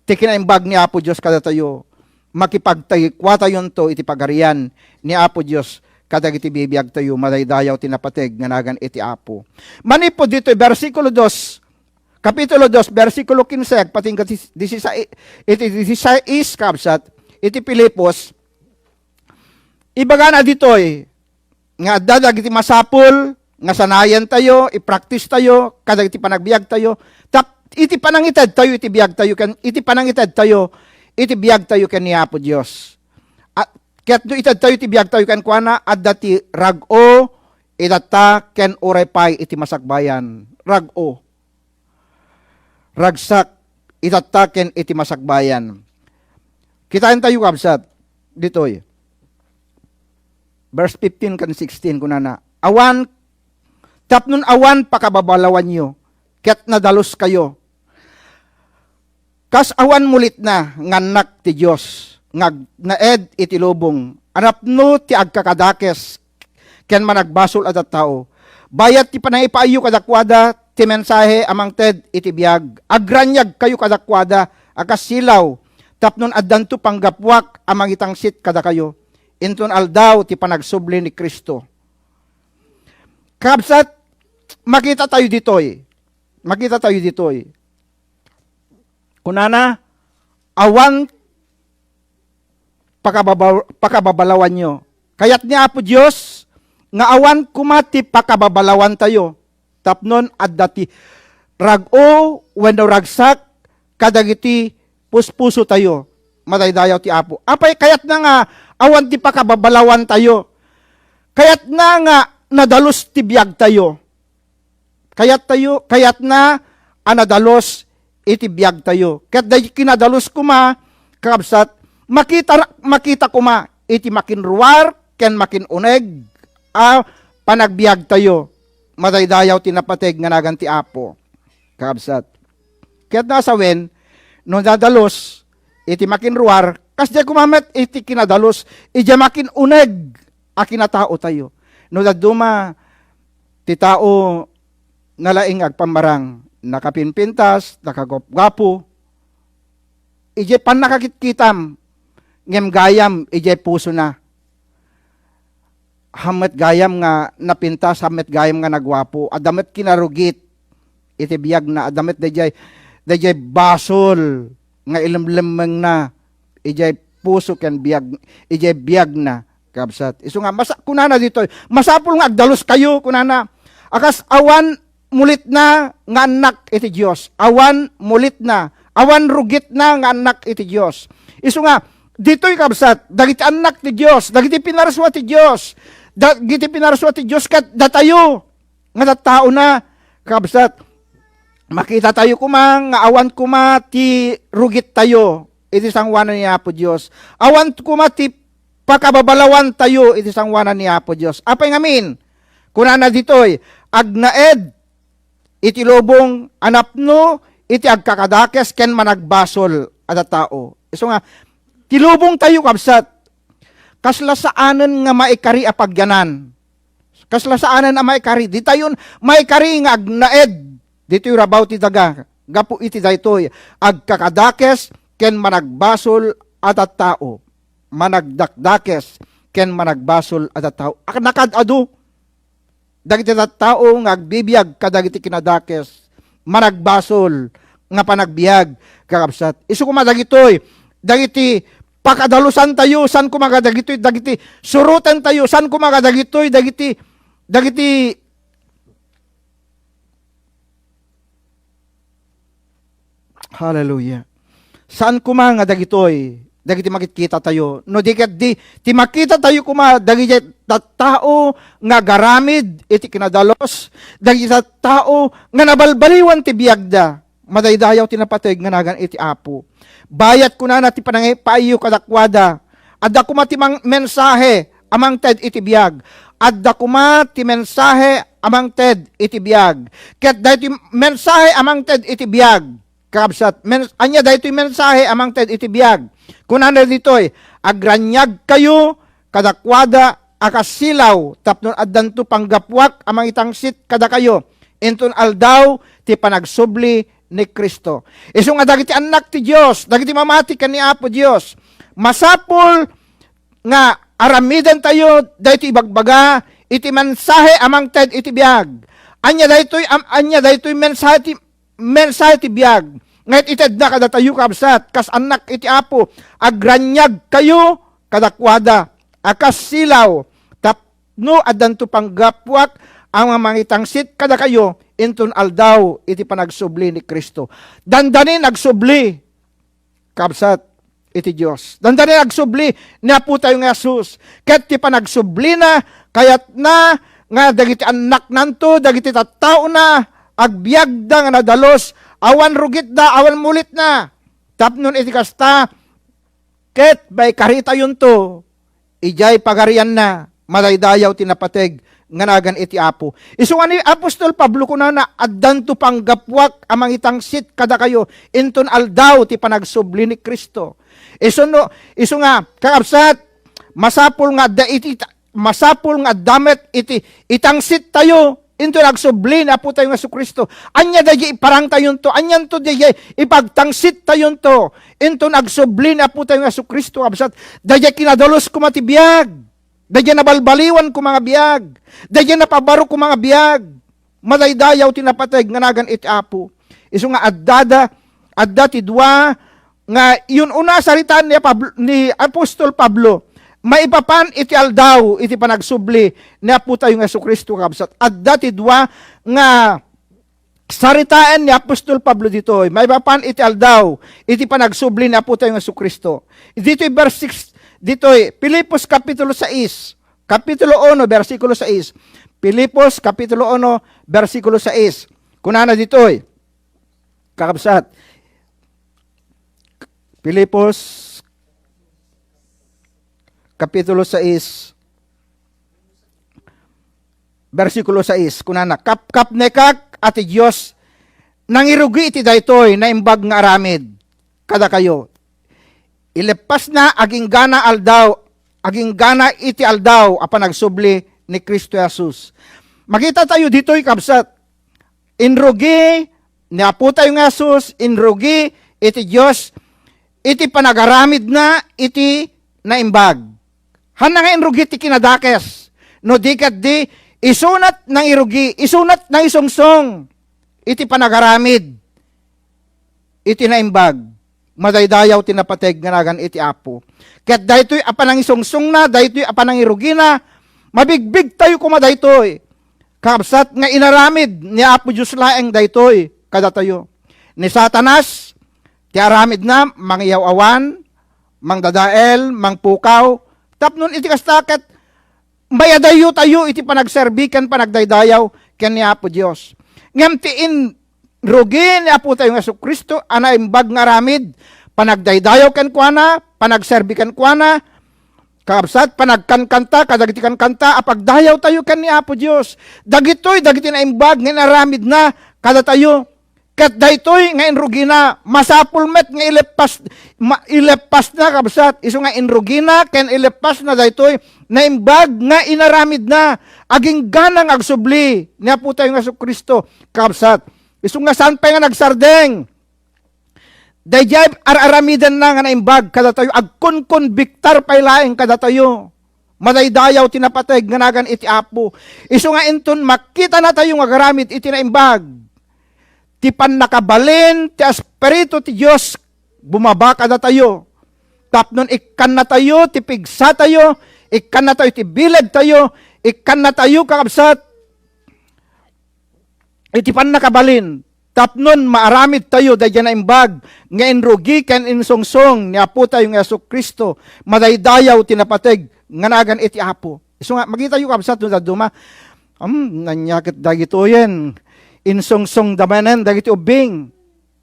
ti kinaimbag ni Apo Dios kadatayo, makipagtagikuatayonto iti pagarian ni Apo Dios kadagiti bibiagtayo, madaydayaw ti napateg nga nagan iti Apo. Manipud ditoy, bersikulo dos, Kapitulo dos, bersikulo kinse, agpatingga ti disisais, iti disisais, kabsat, iti Filipos, ibagana ditoy, nga adda dagiti masapul nga sanayantayo, i-practice tayo kadagiti panagbiagtayo, tap-, iti panangitedtayo iti biagtayo ken iti panangitedtayo iti biagtayo ken ni Apo Dios. A-, ket no itedtayo iti biagtayo kenkuana, adda ti rag-o, itatta, ken uray pay iti masakbayan. Rag-o. Ragsak, itatta ken iti masakbayan. Kitaentayo, kabsat, ditoy. Verse fifteen ken sixteen, kunana, "Awan, tapnon awan pakababalawanyo, ket nadaluskayo. Kas awan mulitna nga annak ti Dios, nga agnaed iti lubong, a napno ti agkakadakes ken managbasol a tattao. Bayat ti panangipaayyo kadakuada ti mensahe a mangted iti biag. Agraniagkayo kadakuada a kas silaw, tapnon addanto panggapuak a mangitangsit kadakayo inton aldaw ti panagsubli ni Cristo." Kabsat, makita tayo ditoy. Makita tayo ditoy. Kunana, awan pakababa-, pakababalawanyo. Kayat ni Apo Dios nga awan koma ti pakababalawantayo. Tapnon adda ti rag-o wenno ragsak kadagiti puspusotayo. Madaydayaw ti Apo. Apay kayatna nga awan ti pakababalawantayo? Kayatna nga nadalus ti biagtayo. Kayattayo, kayatna a nadalus iti biagtayo. Ket daydi kinadalus koma, kakabsat, makita, makita koma iti makinruar ken makinuneg a panagbiagtayo. Madaydayaw ti napateg nga nagan ti Apo, kakabsat. Ket nasawen, no nadalus iti makinruar, kasdiay koma met iti kinadalus idiay makinuneg a kinataotayo. No dadduma ti tao nalaing nga agpammarang, nakapinpintas, nakagupgapu, idiay pannakakitkitam, ngem gayam idiay pusona. Haan met gayam nga napintas, haan met gayam nga naguapo, adda met kinarugit iti biagna, adda met daydiay, daydiay basol nga ilemlemmengna idiay puso ken biag, idiay biagna. Kabsat, isu nga, masa-, kunana ditoy, "Masapul nga agdaluskayo," kunana, "a kas awan mulitna nga annak iti Dios, awan mulitna, awan rugitna nga annak iti Dios." Isu nga, ditoy, kabsat, dagiti annak ti Dios, dagiti pinarsua ti Dios, dagiti pinarsua ti Dios ket datayo nga tattaona, kabsat, makitatayo koma nga awan koma ti rugittayo iti sangoanan ni Apo Dios. Awan koma ti pakababalawantayo iti sangoanan ni Apo Dios. Apay ngamin? Kunana ditoy, "Agnaed iti lubong a napno iti agkakadakes ken managbasol a tattao." Isu nga, ti lubongtayo, kabsat, kasla saanen nga maikari a pagyanan. Kasla saanen a maikari. Ditayon maikari nga agnaed ditoy rabaw ti daga. Gapu iti daytoy, agkakadakes ken managbasol a tattao. Managdakdakes ken managbasol a tattao. Ak-, nakad-adu dagiti tattao nga agbibiag kadagiti kinadakes, managbasol nga panagbiag, kakabsat. Isu koma dagitoy, dagiti pakadalusantayo, saan koma nga dagitoy, dagiti surotentayo, saan koma nga dagitoy, dagiti, dagiti, hallelujah. Saan koma nga dagitoy, dagiti makitkitatayo. No di ket di, ti makitatayo koma dagiti tattao nga agaramid iti kinadalus, dagiti tattao nga nabalbaliwan ti biagda. Madaydayaw ti napateg nga nagan iti Apo. Bayat kunana ti panangipaiyo kadakuada, adda koma ti mang-, mensahe a mangted iti biag. Adda koma ti mensahe a mangted iti biag. Ket daytoy mensahe a mangted iti biag, kakabsat, men-, ania daytoy mensahe a mangted iti biag? Kunana ditoy, "Agraniagkayo kadakuada a kas silaw tapno addanto panggapuak a mangitangsit kadakayo inton aldaw ti panagsubli ni Cristo." Isu nga dagiti annak ti Dios, dagiti mamati ken ni Apo Dios, masapul nga aramidentayo daytoy ibagbaga iti mensahe a mangted iti biag. Ania daytoy am-, ania daytoy mensahe ti, mensahe ti biag nga it-itedna kadatayo, kabsat, kas annak iti Apo, agraniagkayo kadakuada a kas silaw tapno addanto panggapuak a mangitangsit kadakayo inton aldaw iti panagsubli ni Cristo. Dandanin agsubli, kabsat, iti Dios. Dandanin agsubli ni Apotayo nga Jesus. Ket ti panagsublina, kayatna nga dagiti annaknanto, dagiti tattaona, agbiagda nga nadalus, awan rugitda, awan mulitna. Tapno iti kasta, ket maikaritayonto idiay Pagarianna, madaydayaw ti napateg nga nagan iti Apo. Isu nga ni apostol Pablo kunana, "Addanto panggapuak a mangitangsit kadakayo inton aldaw ti panagsubli ni Cristo." Isu no, isu nga, kakabsat, masapul nga adda iti, masapul nga adda met iti itansittayo inton agsubli ni Apotayo nga Jesu-Cristo. Ania daydiay iparangtayonto? Anianto daydiay ipagtansittayonto inton agsubli ni Apotayo nga Jesu-Cristo, kabsat? Daydiay kinadalus koma ti biag. Daydiay nabalbaliwan koma nga biag. Daydiay napabaro koma nga biag. Madaydayaw ti napateg nga nagan iti Apo. Isu nga addada, adda ti dua nga yun una saritaan ni Pablo, ni Apostol Pablo, maipapan iti aldaw iti panagsubli ni Apotayo nga Jesu-Cristo, kabsat. Adda ti dua nga saritaen ni Apostol Pablo ditoy, maipapan iti aldaw iti panagsubli ni Apotayo nga Jesu-Cristo. Ditoy verse six, ditoy Filipos kapitulo sais, kapitulo uno, bersikulo sais. Filipos kapitulo uno, bersikulo sais. Kunana ditoy, kakabsat, Filipos kapitulo sais, bersikulo sais, kunana, "Kapkapnekak a ti Dios nangirugi iti daytoy naimbag nga aramid kadakayo. Ileppasna agingga aldaw, agingga iti aldaw a panagsubli ni Cristo Jesus." Makitatayo ditoy, kabsat, inrugi ni Apotayo nga Jesus, inrugi iti Dios iti panagaramidna iti naimbag. Hanna nga inrugi ti kinadakes. No di ket di, isunat nangirugi, isunat nangisungsong iti panagaramid iti naimbag. Madaydayaw ti napateg nga nagan iti Apo. Ket daytoy a panangisungsongna, daytoy a panangirugina, mabigbigtayo koma daytoy. Kakabsat, nga inaramid ni Apo Dios laeng daytoy kadatayo. Ni Satanas, ti aramidna, mangiyaw-awan, mangdadael, mangpukaw, tapno iti kasta ket mayadayotayo iti panagserbi ken panagdaydayaw ken ni Apo Dios. Ngem ti in-, rugi ni Apotayo nga Jesu-Cristo a naimbag nga aramid, panagdaydayaw kenkuana, panagserbi kenkuana, kakabsat, panagkankanta kadagiti kankanta a pagdayawtayo ken ni Apo Dios. Dagitoy dagiti naimbag nga inaramidna kadatayo. Ket daytoy nga inrugina, masapul met nga ileppas, ma-, ileppasna, kabsat. Isu nga inrugina ken ileppasna daytoy naimbag nga inaramidna. Aginggana nga agsubli ni Apotayo nga Jesu-Cristo, kabsat. Isu nga saan pay nga nagsardeng. Daydiay ar-aramidenna nga naimbag kadatayo, agkunkonbiktar pay laeng kadatayo. Madaydayaw ti napateg nga nagan iti Apo. Isu nga inton makitanatayo nga agaramid iti naimbag, ti pannakabalin ti Espiritu ti Dios bumaba kadatayo. Tapnon ikkannatayo ti pigsatayo, ikkannatayo ti bilegtayo, ikkannatayo, kakabsat, iti pannakabalin, tapnon maaramidtayo daydiay naimbag nga inrugi ken insungsong ni Apotayo nga Jesu-Cristo, madaydayaw ti napateg nga nagan iti Apo. Isu nga, makitayo, kabsat, no dadduma, um, naniaket dagitoyen, insungsongda manen dagiti ubbing.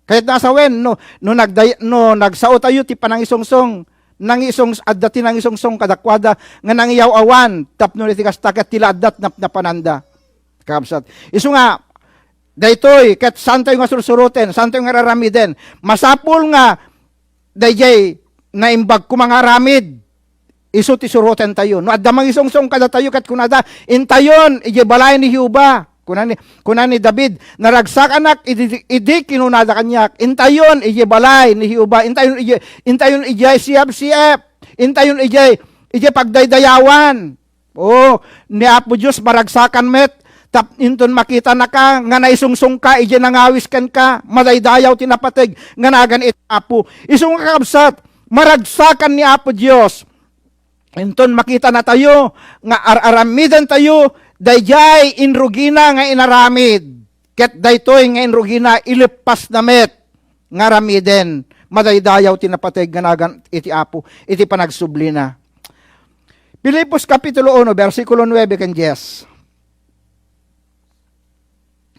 Kayatna a sawen, no, no nagday-, no nagsaotayo ti panangisungsong, nangisung-, adda ti nangisungsong kadakuada nga nangiyaw-awan tapno iti kasta ket ti la adda ti napnapananda. Kakabsat. Isu nga, daytoy, ket saantayo nga sursuroten, saantayo nga raramiden. Masapul nga daydiay naimbag koma nga aramid, isu ti surotentayo. No adda mangisungsong kadatayo ket kunada, "Intayon idiay balay ni Jehovah." Kuna ni, kuna ni David, "Naragsakanak idi, idi kinunada kaniak, 'Intayon idiay balay ni Jehovah, intayon idiay, intayon idiay siyep-siyep, intayon idiay, idiay pagdaydayawan.'" Oh, ni Apo Dios maragsakan met, tap-, inton makitanaka nga naisungsongka idiay nangawis kenka, madaydayaw ti napateg nga nagan iti Apo. Isu nga, kakabsat, maragsakan ni Apo Dios. Inton makitanatayo nga ar-aramidentayo daydiay inrugina nga inaramid, ket daytoy nga inrugina ileppasna met nga aramiden, madaydayaw ti napateg nga nagan iti Apo iti panagsublina. Filipos Kapitulo uno, bersikulo nuebe ken dies.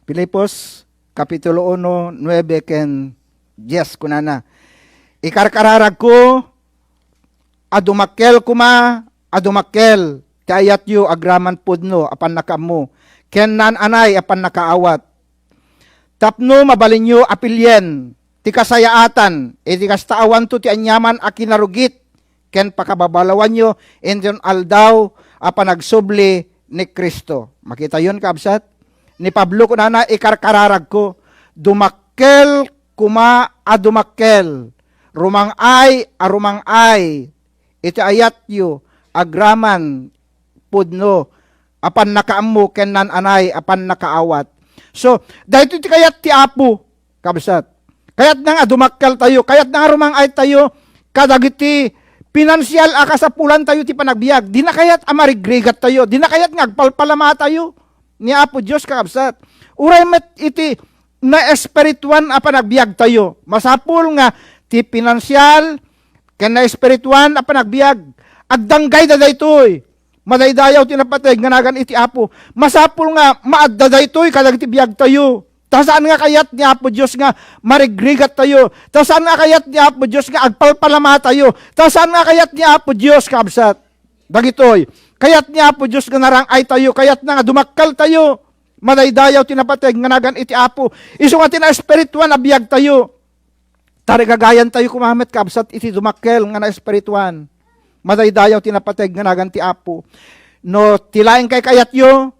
Filipos Kapitulo uno, nuebe ken dies, kunana, "Ikarkararagko a dumakkel koma a dumakkel ti ayatyo agraman pudno a pannakaammo ken naan-anay a pannakaawat, tapno mabalinyo a pilien ti kasayaatan iti kasta awanto ti aniaman a kinarugit ken pakababalawanyo inton Aldaw a Panagsubli ni Cristo." Makitayon, kabsat? Ni Pablo kunana, "Ikarkararagko, dumakkel koma a dumakkel, rumang-ay a rumang-ay iti ayatyo agraman pudno a pannakaammo ken naan-anay a pannakaawat." So, daytoy ti kayat ti Apo, kabsat. Kayatna nga dumakkeltayo, kayatna nga rumang-aytayo kadagiti pinansial a kasapulantayo ti panagbiag. Dina kayat a marigrigattayo, dina kayat nga agpalpalamatayo ni Apo Dios, kakabsat. Uray met iti naespirituan a panagbiagtayo, masapul nga ti pinansial ken naespirituan a panagbiag, agdanggayda daytoy. Madaydayaw ti napateg nga nagan iti Apo. Masapul nga maadda daytoy kadagiti biagtayo. Ta saan nga kayat ni Apo Dios nga marigrigattayo. Ta saan nga kayat ni Apo Dios nga agpalpalamatayo. Ta saan nga kayat ni Apo Dios, kabsat, dagitoy. Kayat ni Apo Dios nga narang-aytayo. Kayatna nga dumakkeltayo. Madaydayaw ti napateg nga nagan iti Apo. Isu nga ti naespirituan a biagtayo. Tarigagayantayo koma met, kabsat, iti dumakkel nga naespirituan. Madaydayaw ti napateg nga nagan ti Apo. No ti laeng kaykayatyo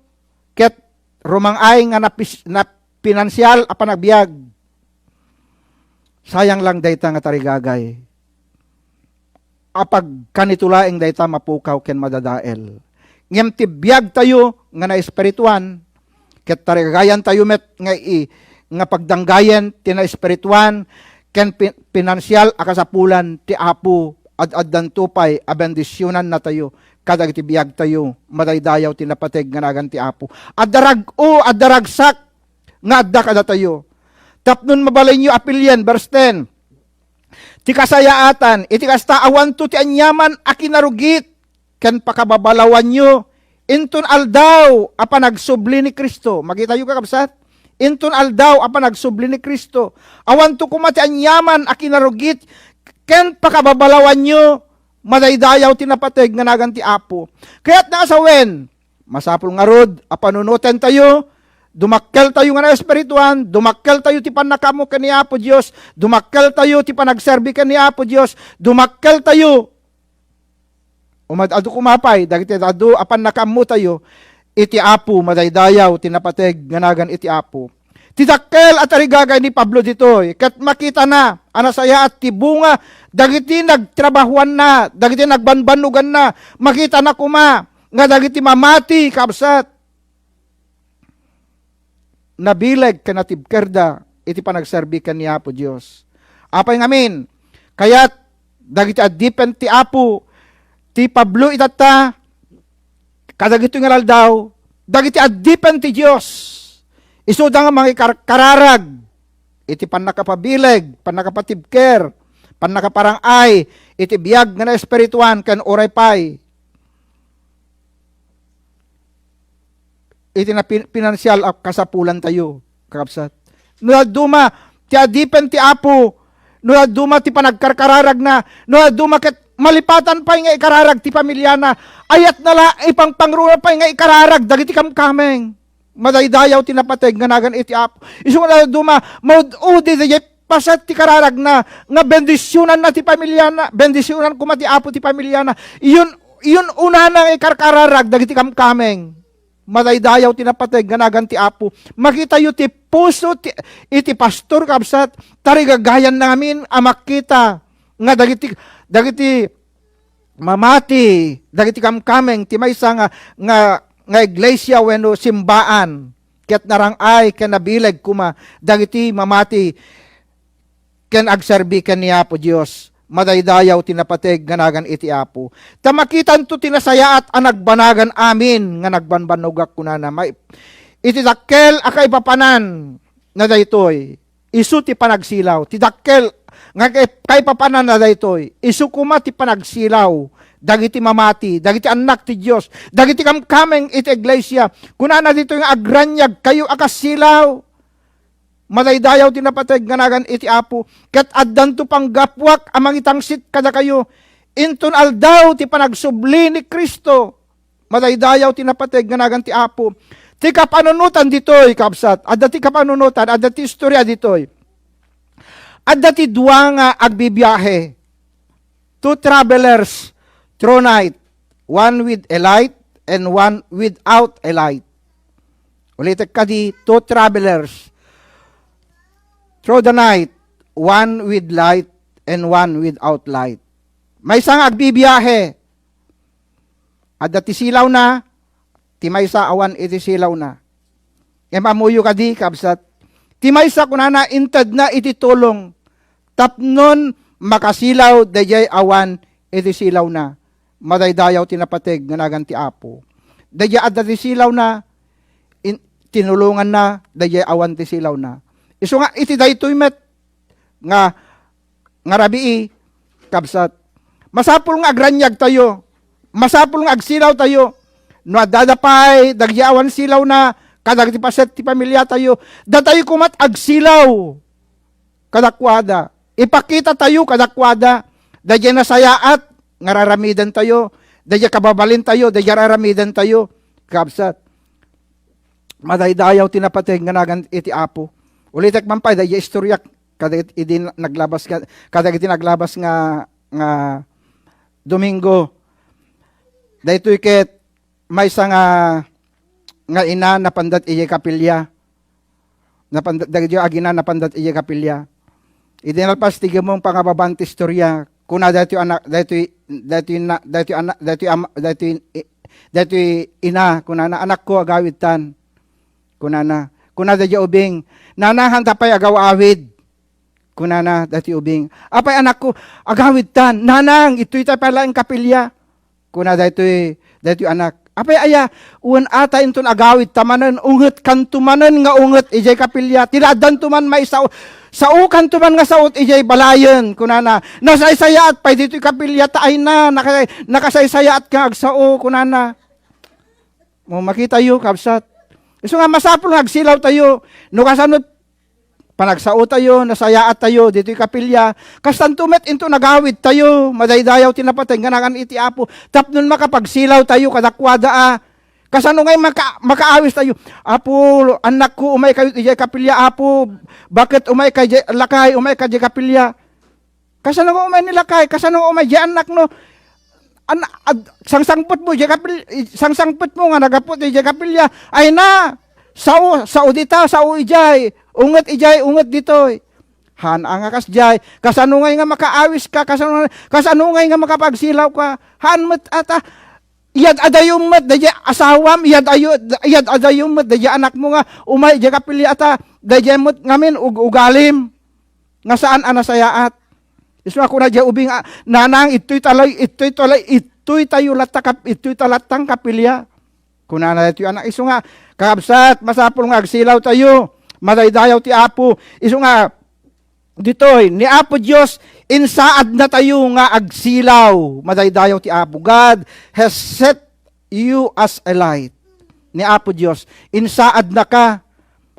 ket rumang-ay nga napis-, na pinansial a panagbiag, sayang lang dayta nga tarigagay. Apagkanito laeng dayta mapukaw ken madadael. Ngem ti biagtayo nga naespirituan, ket tarigagayantayo met nga i-, nga pagdanggayen ti naespirituan, ken pi-, pinansial a kasapulan ti Apo, ad-addanto pay a bendisionannatayo kadagiti biagtayo, madaydayaw ti napateg nga nagan ti Apo. Adda rag-o, adda ragsak nga adda kadatayo. Tapnon mabalinyo a pilien, verse ten, ti kasayaatan, iti kasta, awanto ti aniaman a kinarugit ken pakababalawanyo inton aldaw a panagsubli ni Cristo. Makitayo, kakabsat? Inton aldaw a panagsubli ni Cristo, awanto koma ti aniaman a kinarugit ken pakababalawanyo, madaydayaw ti napateg nga nagan ti Apo. Kayatna a sawen, masapul ngarud a panunotentayo, dumakkeltayo nga naespirituan, dumakkeltayo ti pannakaammo ken ni Apo Dios, dumakkeltayo ti panagserbi ken ni Apo Dios, dumakkeltayo, umad-adu koma pay dagiti adu a pannakaammotayo iti Apo, madaydayaw ti napateg nga nagan iti Apo. Ti dakkel a tarigagay ni Pablo ditoy, ket makitana a nasayaat ti bunga dagiti nagtrabahoanna, dagiti nagbanbannoganna. Makitana koma nga dagiti mamati, kabsat, nabileg ken natibkerda iti panagserbi ken ni Apo Dios. Apay ngamin, kayat dagiti adipen ti Apo, ti Pablo itatta, kadagitoy nga aldaw, dagiti adipen ti Dios, isuda nga mangikarkararag iti pannakapabileg, pannakapatibker, pannakaparang-ay iti biag nga naespirituan ken uray pay iti napin-, pinansial a kasapulantayo, kakabsat. No dadduma ti adipen ti Apo, no dadduma ti panagkarkararagna, no dadduma ket malipatan pay nga ikararag ti pamiliana, ayatna la ipangpangruna pay nga ikararag dagiti kamkameng. Madaydayaw ti napateg nga nagan iti Apo. Isu nga dadduma, maud-udi daydiay paset ti kararagna, nga bendisionanna ti pamiliana, bendisionan koma ti Apo ti pamiliana. Iyon, iyon unana nga ikarkararag dagiti kamkameng. Madaydayaw ti napateg nga nagan ti Apo. Makitayo ti puso ti, iti pastor, kabsat, tarigagayan ngamin a makita nga dagiti, dagiti mamati, dagiti kamkameng ti maysa nga, nga, nga iglesia wenno simbaan, ket narang-ay ken nabileg koma dagiti mamati ken agserbi ken ni Apo Dios. Madaydayaw ti napateg nga nagan iti Apo. Ta makitanto ti nasayaat a nagbanagan amin nga nagbanbannogak, kunana. May, iti dakkel a kaipapanan na daytoy, isu ti panagsilaw. Ti dakkel nga kai-, kaipapananna daytoy, isu koma ti panagsilaw dagiti mamati, dagiti annak ti Dios, dagiti kamkameng iti iglesia. Kunana ditoy nga, agraniagkayo a kas silaw. Madaydayaw ti napateg nga nagan iti Apo, ket addanto panggapuak a mangitangsit kadakayo inton aldaw ti panagsubli ni Cristo. Madaydayaw ti napateg nga nagan ti Apo. Ti kapanunotan ditoy, kabsat, adda ti kapanunotan, adda ti istorya ditoy. Adda ti dua nga agbibiahe. Two travelers through night, one with a light and one without a light. Ulitek kadi, two travelers through the night, one with light and one without light. Maysa nga agbibiahe, adda ti silawna, ti maysa awan iti silawna. Ngem ammoyo kadi, kabsat, ti maysa kunana intedna iti tulong tapnon makasilaw daydiay awan iti silawna. Madaydayaw ti napateg nga nagan ti Apo. Daydiay adda ti silawna, in-, tinulonganna daydiay awan ti silawna. Isu nga iti daytoy met nga, nga rabii, kabsat, masapul nga agraniagtayo, masapul nga agsilawtayo. No addada pay dagiti awan silawna kadagiti paset ti pamiliatayo, datayo komat agsilaw kadakuada. Ipakitatayo kadakuada daydiay nasayaat nga raramidantayo, daydiay kababalintayo, daydiay raramidantayo, kabsat. Madaydayaw ti napateg nga nagan iti Apo. Ulitek man pay daydiay istorya kadagiti idi naglabas nga, kadagiti naglabas nga, nga Domingo. Daytoy ket maysa nga, nga ina napandat idiay kapilya. Napandat, dagiti agina napandat idiay kapilya. Idi nalpas ti gimong pangababaan ti istorya, kuna daytoy anak, daytoy, daytoy na, daytoy anak, daytoy ama, daytoy i-, daytoy ina, kunana, "Anakko, agawidtan." Kunana, kuna daydiay ubing, "Nana, hanta pay agaw-awid." Kunana daytoy ubing, "Apay, anakko, agawidtan." "Nanang, ittoy tay pay laeng kapilya." Kuna daytoy, daytoy anak, "Apay aya, wen ata inton agawidta manen, ungetkanto manen nga unget idiay kapilya, ti la addanto man maisao, saokanto man nga saot idiay balayen." Kunana, "Nasaysayaat pay ditoy kapilya, ta ay na, naka-, nakasaysayaat nga agsao," kunana. Mo, makitayo, kabsat. Isu nga masapul nga agsilawtayo. No kasano panagsaotayo, nasayaatayo ditoy kapilya, kastanto met inton agawidtayo, madaydayaw ti napateg nga nagan iti Apo, tapno makapagsilawtayo kadakuada a. Kasano ngay maka-, makaawistayo? "Apo, annakko, umaykayo idiay kapilya, Apo. Baket umayka idiay, lakay, umayka idiay kapilya." Kasano nga umay ni lakay? Kasano nga umay di annakno? An-, ad-, sangsangpetmo, di kapil-, i-, sangsangpetmo nga naggapu ti di kapilya. Ay na, sao, sao dita, sao ijay. Unget ijay, unget ditoy. Haan a nga kasdiay. Kasano ngay nga makaawiska? Kasano, kasano ngay nga makapagsilawka? Haan met ata. Iyad-adayo met daydiay asawam, iyad-ayo, iyad-adayo met daydiay anakmo nga umay di kapilya ata. Daydiay met ngamin ug-, ugalim nga saan a nasayaat. Isu nga kuna diay ubing a, "Nanang, ittoy talay, ittoy talay, ittoy tayo latta kap-, ittoy ta lattang kapilya." Kunana daytoy anak, isu nga, kakabsat, masapul nga agsilawtayo. Madaydayaw ti Apo. Isu nga, ditoy, ni Apo Dios, insaadnatayo nga agsilaw. Madaydayaw ti Apo. God has set you as a light. Ni Apo Dios, insaadnaka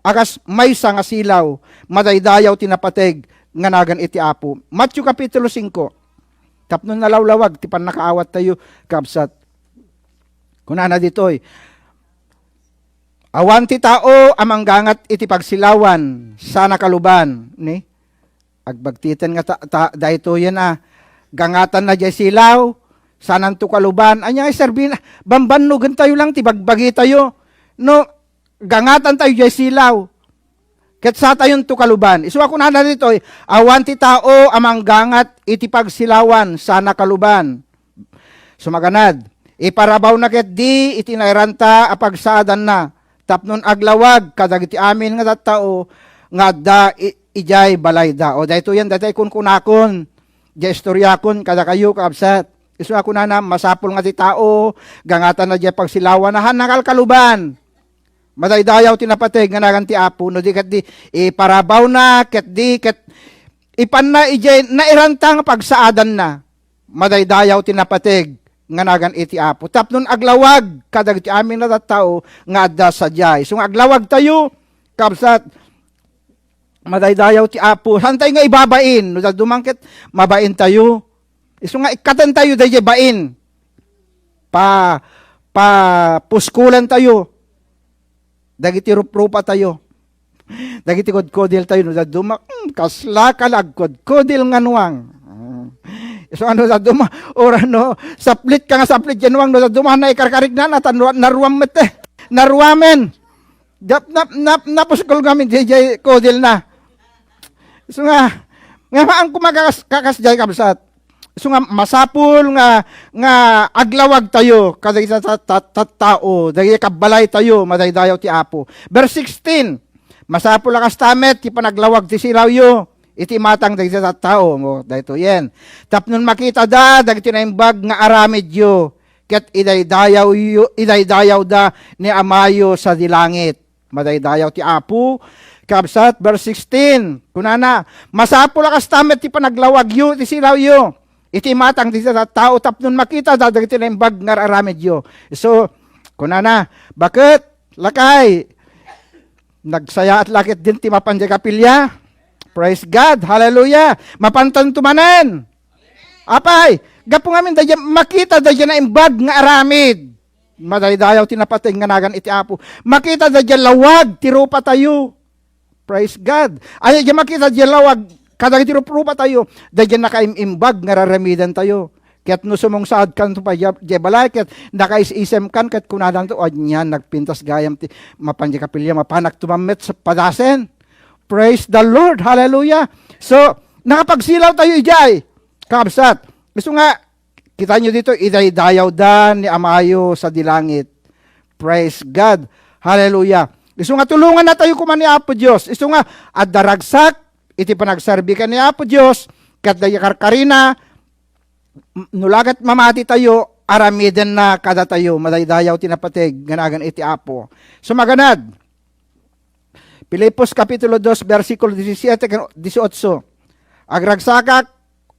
a kas maysa nga silaw, madaydayaw ti napateg nga nagan iti Apo. Matthew Kapitulo singko. Tapno nalawlawag ti pannakaawattayo, kabsat. Kunana ditoy, "Awan ti tao a manggangat iti pagsilawan, sana kaluban," ni? Agbagtiten nga ta, ta, daytoyen a, gangatanna diay silaw, sananto kaluban. Ania nga serbina? Bambannogentayo lang ti bagbagitayo. No, gangatantayo diay silaw, ket satayonto kaluban. Isu a kunana ditoy, "Awan ti tao a manggangat iti pagsilawan, sana kaluban." Sumaganad, iparabawna ketdi iti nairanta a pagsaadanna, tapnon aglawag kadagiti amin nga tattao nga adda i-, idiay balayda. O, daytoyen, daytoy kunkunakon, diay istoriakon kadakayo, kakabsat. Isu a kunana, masapul nga ti tao, gangatanna diay pagsilawan, a haan nakalkaluban. Madaydayaw ti napateg nga nagan ti Apo, no di ket di iparabawna, ket di ket ipanna idiay nairanta nga pagsaadanna. Madaydayaw ti napateg nga nagan iti Apo. Tapnon aglawag kadagiti amin a tattao nga adda sadiay. Isu nga aglawagtayo, kabsat, madaydayaw ti Apo. Saantayo nga ibabain. No dadduma ket mabaintayo. Isu nga ikkatentayo daydiay bain. Pa, papuskulantayo dagiti ruprupatayo. Dagiti kudkudiltayo, no dadduma, hmm, kasla ka la agkudkudil nga nuang. Hmm. Isu nga no dadduma, or ano, saplit ka nga saplit diay nuang, no dadduma, naikarkarignana, ta narua-, naruam met, eh. Naruamen. Dap-, nap-, nap-, napuskol ngamin, diay, diay kudilna. Isu nga, nga haan koma kakas-, kakas diay, kabsat. Isu nga masapul nga, nga aglawagtayo kadagiti ta-, ta-, tattao, dagiti kabbalaytayo, madaydayaw ti Apo. Verse sixteen, masapul a kasta met ti panaglawag ti silawyo iti imatang dagiti tattao. Mo, daytoyen. Tapnon makitada dagiti naimbag nga aramidyo, ket idaydayawyo, idaydayawda ni Amayo sadi langit. Madaydayaw ti Apo. Kabsat, verse sixteen, kunana, masapul a kasta met ti panaglawagyo iti silawyo iti imatang dagiti tattao tapnon makitada dagiti naimbag nga ar-aramidyo. So, kunana, baket, lakay, nagsayaat la ketdin ti mapan diay kapilya. Praise God. Hallelujah. Mapantanto manen. Apay, gapu ngamin daydiay, makita daydiay naimbag nga aramid. Madaydayaw ti napateg nga nagan iti Apo. Makita daydiay lawag ti rupatayo. Praise God. Ania diay makita diay lawag kadagiti ruprupatayo? Daydiay nakaim-imbag nga ar-aramidantayo. Ket no sumungsaadkanto pay diay, diay balay, ket nakaisisemkan, ket kunadanto, "Ania, nagpintas gayam ti mapan diay kapilya, mapanakto man met sa padasen." Praise the Lord. Hallelujah. So, nakapagsilawtayo idiay, kabsat. Isu nga, kitaenyo ditoy, idaydayawda ni Amayo sadi langit. Praise God. Hallelujah. Isu nga, tulongannatayo koma ni Apo Dios. Isu nga, adda ragsak, iti panagserbi ken ni Apo Dios, ket daydiay karkarina, m-, no la ket mamatitayo, aramidenna kadatayo, madaydayaw ti napateg nga nagan iti Apo. So, maganad, Filipos Kapitulo dos, bersikulo disisiete ken disiotso, "Agragsakak,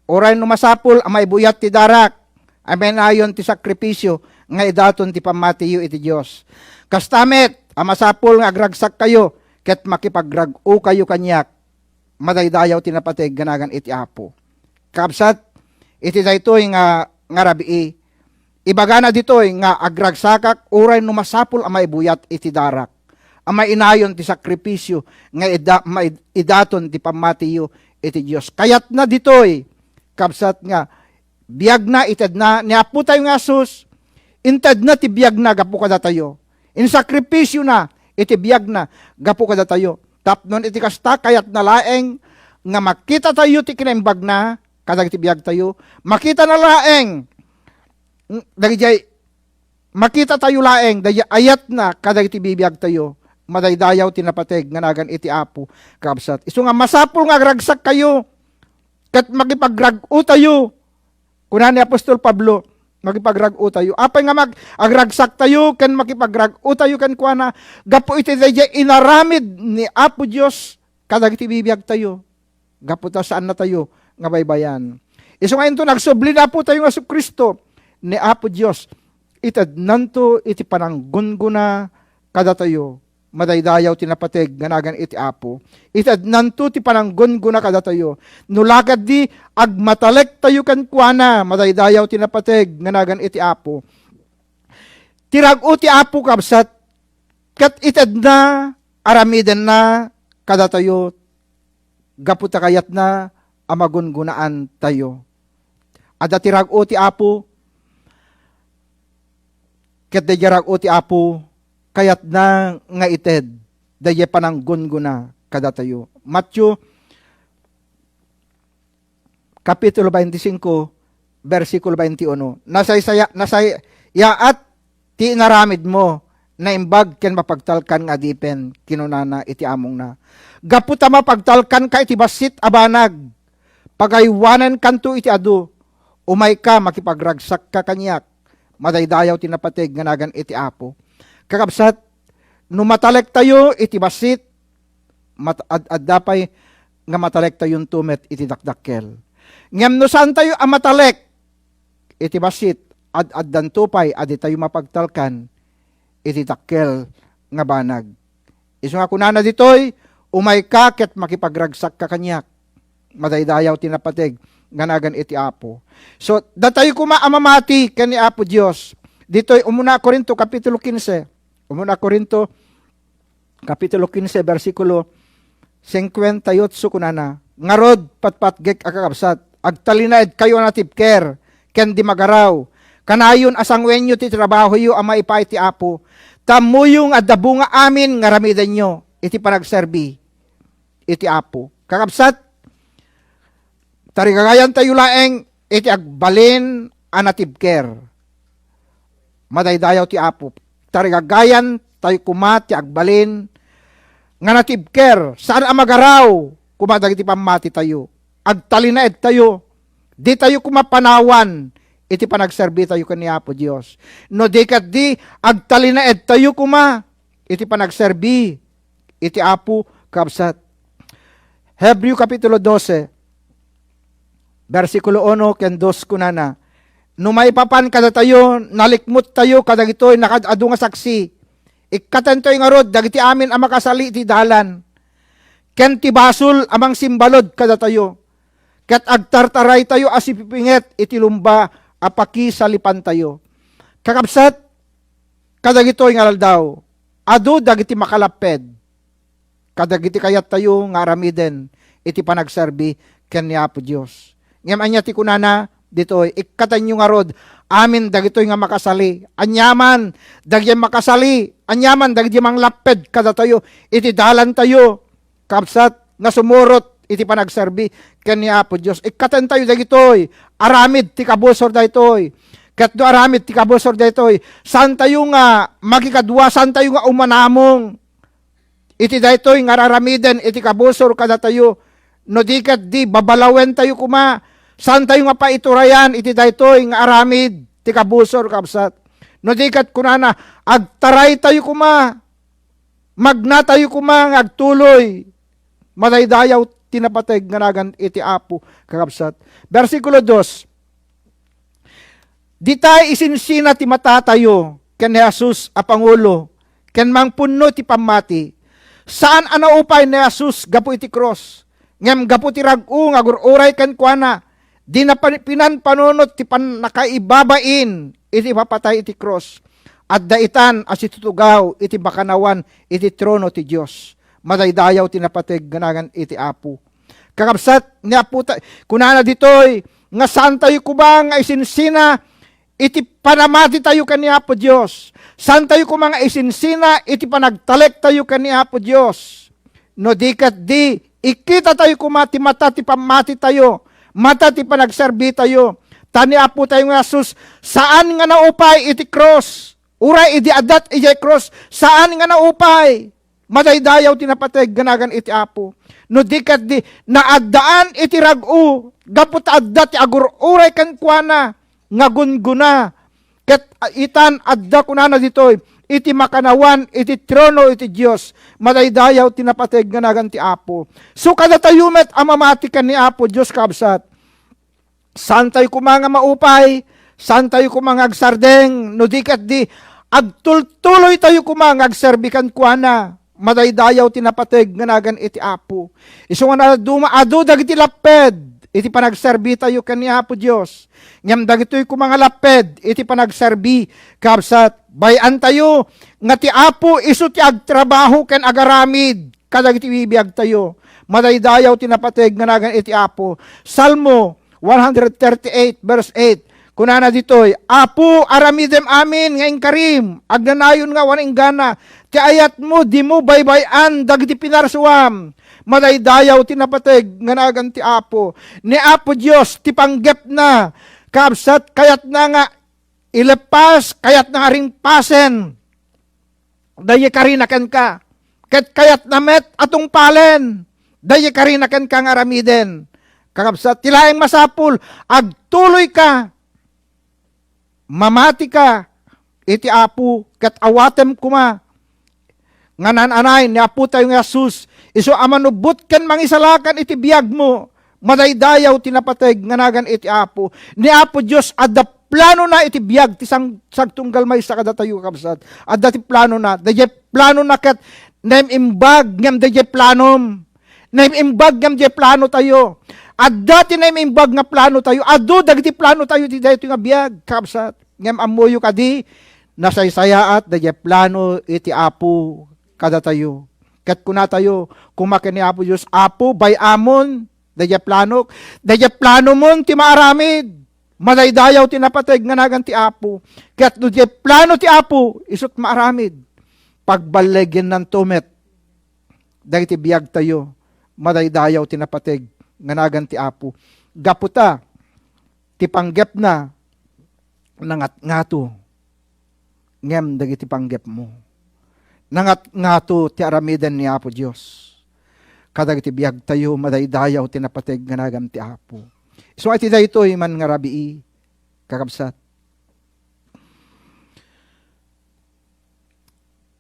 uray no masapul a maibuyat ti darak a mainayon ti sakrifisio nga idaton ti pammatiyo iti Dios. Kasta met a masapul nga agragsakkayo ket makipagrag-okayo kaniak, madaydayaw ti napateg nga nagan iti Apo." Kabsat, iti daytoy nga, nga rabii, ibagana ditoy nga agragsakak uray no masapul a maibuyat iti darak a mainayon ti sakrifisio nga ida-, maid-, idaton ti pammatiyo iti Dios. Kayatna ditoy, kabsat, nga biagna, itedna ni Apotayo nga Jesus, intedna ti biagna gapu kadatayo. Insakrifisiona iti biagna gapu kadatayo. Tapno iti kasta, kayatna laeng nga makitatayo ti kinaimbagna kadagiti biagtayo. Makitana laeng, mm, dagidiay, makitatayo laeng daydiay ayatna kadagiti bibiagtayo. Madaydayaw ti napateg nga nagan iti Apo, kabsat. Isu nga masapul nga agragsakkayo ket makipagrag-otayo. Kuna ni apostol Pablo, makipagrag-otayo. Apay nga mag-, agragsaktayo ken makipagrag-otayo kenkuana gapu iti daydiay inaramid ni Apo Dios kadagiti bibiagtayo. Gapu ta saannatayo nga baybayan. Isu nga inton agsubli ni Apotayo nga Jesu-Cristo, ni Apo Dios, itednanto iti pananggunggona kadatayo. Madaydayaw ti napateg nga nagan iti Apo. Itednanto ti pananggunggona kadatayo. No la ketdi agmatalektayo kenkuana, madaydayaw ti napateg nga nagan iti Apo. Ti rag-o ti Apo, kabsat, ket itedna, aramidenna kadatayo gapu ta kayatna a magungonaantayo. Adda ti rag-o ti Apo, ket daydiay rag-o ti Apo, kayatna nga ited daydiay pananggunggona kadatayo. Matthew Kapitulo twenty-five, bersikulo twenty-uno. Nasaysaya-, nasayaat ti inaramidmo, naimbag ken mapagtalkan nga adipen, kinunana iti amongna. Gapu ta mapagtalkanka iti bassit a banag, pagaywanenkanto iti adu, umayka, makipagragsakka kaniak, madaydayaw ti napateg nga nagan iti Apo. Kakabsat, no matalektayo iti bassit, mat-, ad-, adda pay nga matalektayonto met iti dakdakkel. Ngem no saantayo a matalek iti bassit, ad-addanto pay a ditayo mapagtalkan iti dakkel nga banag. Isu nga kunana ditoy, "Umayka ket makipagragsakka kaniak." Madaydayaw ti napateg nga nagan iti Apo. So, datayo koma a mamati ken ni Apo Dios. Ditoy, umuna a Corinto, Kapitulo quince. Umuna a Corinto, Kapitulo quince, bersikulo cincuenta y ocho, kunana, "Ngarud, patpatgek a kakabsat, agtalinaedkayo a natibker ken di magaraw. Kanayon a sanguenyo ti trabahoyo a maipaay ti Apo, ta ammoyo nga adda bunga amin nga aramidenyo iti panagserbi iti Apo." Kakabsat, tarigagayantayo laeng iti agbalin a natibker. Madaydayaw ti Apo. Tarigagayantayo koma ti agbalin nga natibker, saan a magaraw koma dagiti pammatitayo. Agtalinaedtayo. Ditayo koma panawan iti panagserbitayo ken ni Apo Dios. No di ketdi, agtalinaedtayo koma iti panagserbi iti Apo, kabsat. Hebreo Kapitulo dose, bersikulo uno ken dos, kunana, "No maipapan kadatayo, nalikmottayo kadagitoy nakaad-adu nga saksi. Ikkatentayo ngarud dagiti amin a makasali iti dalan, ken ti basol a mangsimbalud kadatayo, ket agtartaraytayo a sipipinget iti lumba a pakisalipantayo." Kakabsat, kadagitoy nga aldaw, adu dagiti makalapped kadagiti kayattayo nga aramiden iti panagserbi ken ni Apo Dios. Ngem ania ti kunana ditoy? "Ikkatenyo ngarud amin dagitoy nga makasali." Aniaman dagiti makasali, aniaman dagiti manglapped kadatayo iti dalantayo, kabsat, nga sumurot iti panagserbi ken ni Apo Dios. Ikkatentayo dagitoy. Aramid ti kabusor daytoy. Ket no aramid ti kabusor daytoy, saantayo nga makikadua, saantayo nga umanamong iti daytoy nga aramiden iti kabusor kadatayo No di ket di, babalawentayo koma. Saantayo nga paiturayan iti daytoy nga aramid ti kabusor, kabsat. No di ket kunana, agtaraytayo koma. Magnatayo koma nga agtuloy. Madaydayaw ti napateg nga nagan iti Apo, kakabsat. Bersikulo dos, Dita isinsina ti matatayo ken ni Jesus a pangulo ken mangpunno ti pammati. Saan a naupay ni Jesus gapu iti krus, ngem gapu ti rag-o nga agur-uray kenkuana, dina pan-, pinanpanunot ti pannakaibabain iti ipapatay iti krus. Adda itan a situtugaw iti makanawan iti trono ti Dios. Madaydayaw ti napateg nga nagan iti Apo. Kakabsat, ni Apo ta-, kunana ditoy, nga saantayo koma nga isinsina iti panamatitayo ken ni Apo Dios. Saantayo koma nga isinsina iti panagtalektayo ken ni Apo Dios. No di ket di, ikitatayo koma ti mata ti pammatitayo, mata ti panagserbitayo. Ta ni Apotayo nga Jesus, saan nga naupay iti krus. Uray idi adda idiay krus, saan nga naupay. Madaydayaw ti napateg nga nagan iti Apo. No di ket di, naaddaan iti rag-o, gapu ta adda ti agur-uray kenkuana, nga gunggona. Ket itan adda kunana ditoy, iti makanawan iti trono iti Dios, madaydayaw ti napateg nga nagan ti Apo. So, kadatayo met a mamati ken ni Apo Dios, kabsat. Saantayo koma nga maupay, saantayo koma nga agsardeng, no di ket di, agtultuloytayo koma nga agserbi kenkuana. Madaydayaw ti napateg nga nagan iti Apo. Isu nga naaduma adu dagiti lapped iti panagserbitayo ken ni Apo Dios. Ngem dagitoy koma nga lapped iti panagserbi, kabsat, bay-antayo nga ti Apo isu ti agtrabaho ken agaramid kadagiti bibiagtayo. Madaydayaw ti napateg nga nagan iti Apo. Salmo one hundred thirty-eight, verse eight. Kunana ditoy, "Apo, aramidem amin nga inkarim, agnanayon nga awan inggana. Ti ayatmo, dimo baybay-an dagiti pinarsuam." Madaydayaw ti napateg nga nagan ti Apo. Ni Apo Dios, ti panggepna, kabsat, kayatna nga ilepas, kayatna nga rimpasen daydi karina kenka. Ket kayatna met a tungpalen daydi karina kenka nga aramiden. Kakabsat, ti laeng masapul, agtuloyka, mamatika iti Apo, ket awatem koma nga naan-anay ni Apotayo nga Jesus, isu a manubbot ken mangisalakan iti biagmo. Madaydayaw ti napateg nga nagan iti Apo. Ni Apo Dios adda planona iti biag ti sang-, sagtunggal maysa kadatayo, kabsat. Adda ti planona. Daydiay planona ket naim-imbag ngem daydiay planom. Naim-imbag ngem daydiay planotayo. Adda ti naim-imbag nga planotayo. Adu dagiti planotayo ti daytoy nga biag, kabsat. Ngem ammoyo kadi, nasaysayaat daydiay plano iti Apo kadatayo. Ket kunatayo koma ken ni Apo Dios, "Apo, bay-amon daydiay planok, daydiay planomon ti maaramid." Madaydayaw ti napateg nga nagan ti Apo. Ket no diay plano ti Apo, isut maaramid. Pagballegen nanto met dagiti biagtayo, madaydayaw ti napateg nga nagan ti Apo. Gapu ta, ti panggepna, nangatngato ngem dagiti panggepmo. Nangatngato ti aramiden ni Apo Dios. Kadagiti biagtayo, madaydayaw ti napateg nga nagan ti Apo. Isu nga iti daytoy man nga rabii, kakabsat.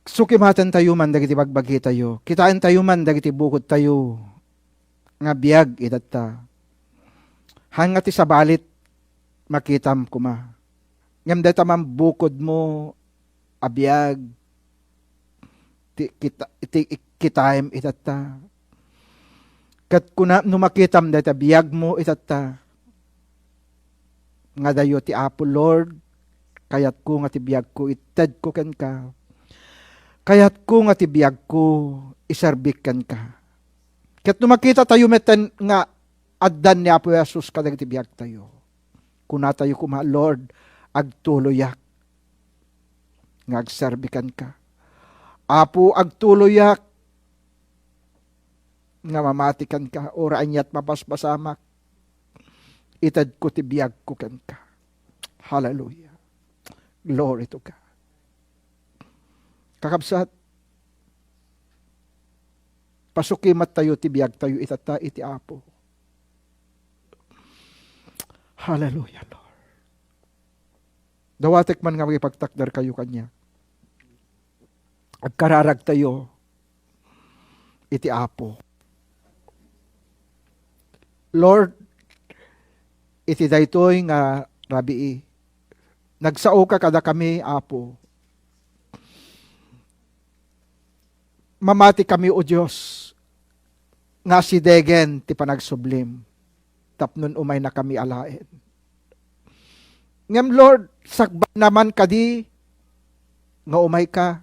Sukimatentayo man dagiti bagbagitayo. Kitaentayo man dagiti bukodtayo nga biag itatta. Haan nga ti sabalit, makitam koma. Ngem dayta man bukodmo a biag, ti kita-, ti kitaem itatta. Ket kuna, no makitam dayta biagmo itatta, nga dayo ti Apo, "Lord, kayatko nga ti biagko itedko kenka. Kayatko nga ti biagko iserbik kenka." Ket no makitatayo metten nga addan ni Apo Jesus kadagiti biagtayo, kunatayo koma, "Lord, agtuloyak nga agserbi kenka. Apo, agtuloyak nga mamati kenka, uray ania't mabasbasamak, itedko ti biagko kenka." Hallelujah. Glory to God. Kakabsat, Pasukimattayo ti biagtayo itatta iti Apo. Hallelujah, Lord. Dawatek man nga makipagtakderkayo kaniak. Agkararagtayo iti Apo. Lord, iti daytoy nga rabii, nagsaoka kadakami, Apo. Mamati kami, O Dios, nga asidegen ti panagsublim tapno umaynakami alaen. Ngem, Lord, sakbayna man kadi nga umayka.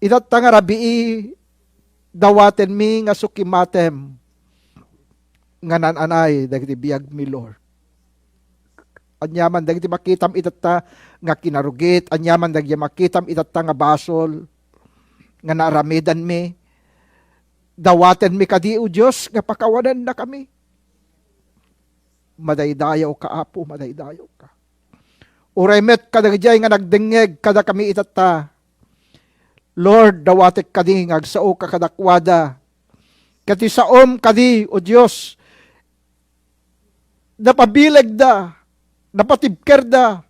Itatta nga rabii, dawatenmi nga sukimatem nga naan-anay dagiti biagmi, Lord. Aniaman dagiti makitam itatta nga kinarugit, aniaman dagiti makitam itatta nga basol nga naaramidanmi, dawatenmi kadi, O Dios, nga pakawanennakami. Madaydayawka, Apo, madaydayawka. Uray met kadagijay nga nagdengngeg kadakami itatta, Lord, dawatek kadi nga agsaoka kadakuada. Ket ti saom kadi, O Dios, napabilegda, napatibkerda,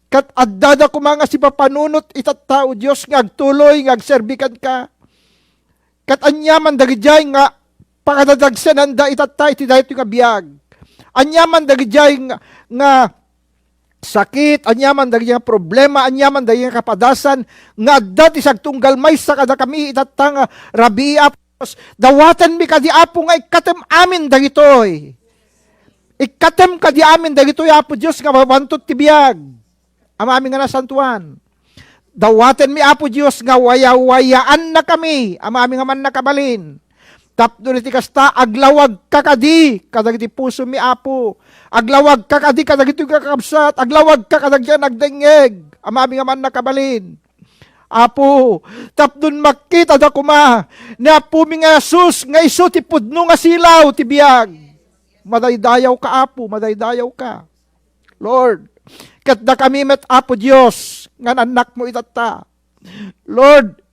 ket addada koma nga sipapanunot itatta, O Dios, nga agtuloy nga agserbi kenka. Ket aniaman dagijay nga pakadadagsenanda itatta iti daytoy nga biag. Aniaman dagijay nga, nga sakit, aniaman dagijay nga problema, aniaman dagijay nga kapadasan nga adda ti sagtunggal maysa kadakami itatta nga rabii, Apo Dios. Dawatenmi kadi, Apo, nga ikkatem amin dagitoy. Ikkatem kadi amin dagitoy, Apo Dios, nga mabantot ti biag. Amami nga nasantuan. Dawatenmi, Apo Dios, nga wayawayaannakami, Amami nga mannakabalin. Tapno iti kasta, aglawagka kadi kadagiti pusomi, Apo. Aglawagka kadi kadagiti kakabsat. Aglawagka kadagiti nagdengngeg, Amami nga mannakabalin. Apo, tapno makitada koma ni Apomi nga Jesus nga isu ti pudno nga silaw ti biag. Madaydayawka, Apo, madaydayawka. Lord, ket dakami met, Apo Dios, nga naan-annakmo itatta. Lord,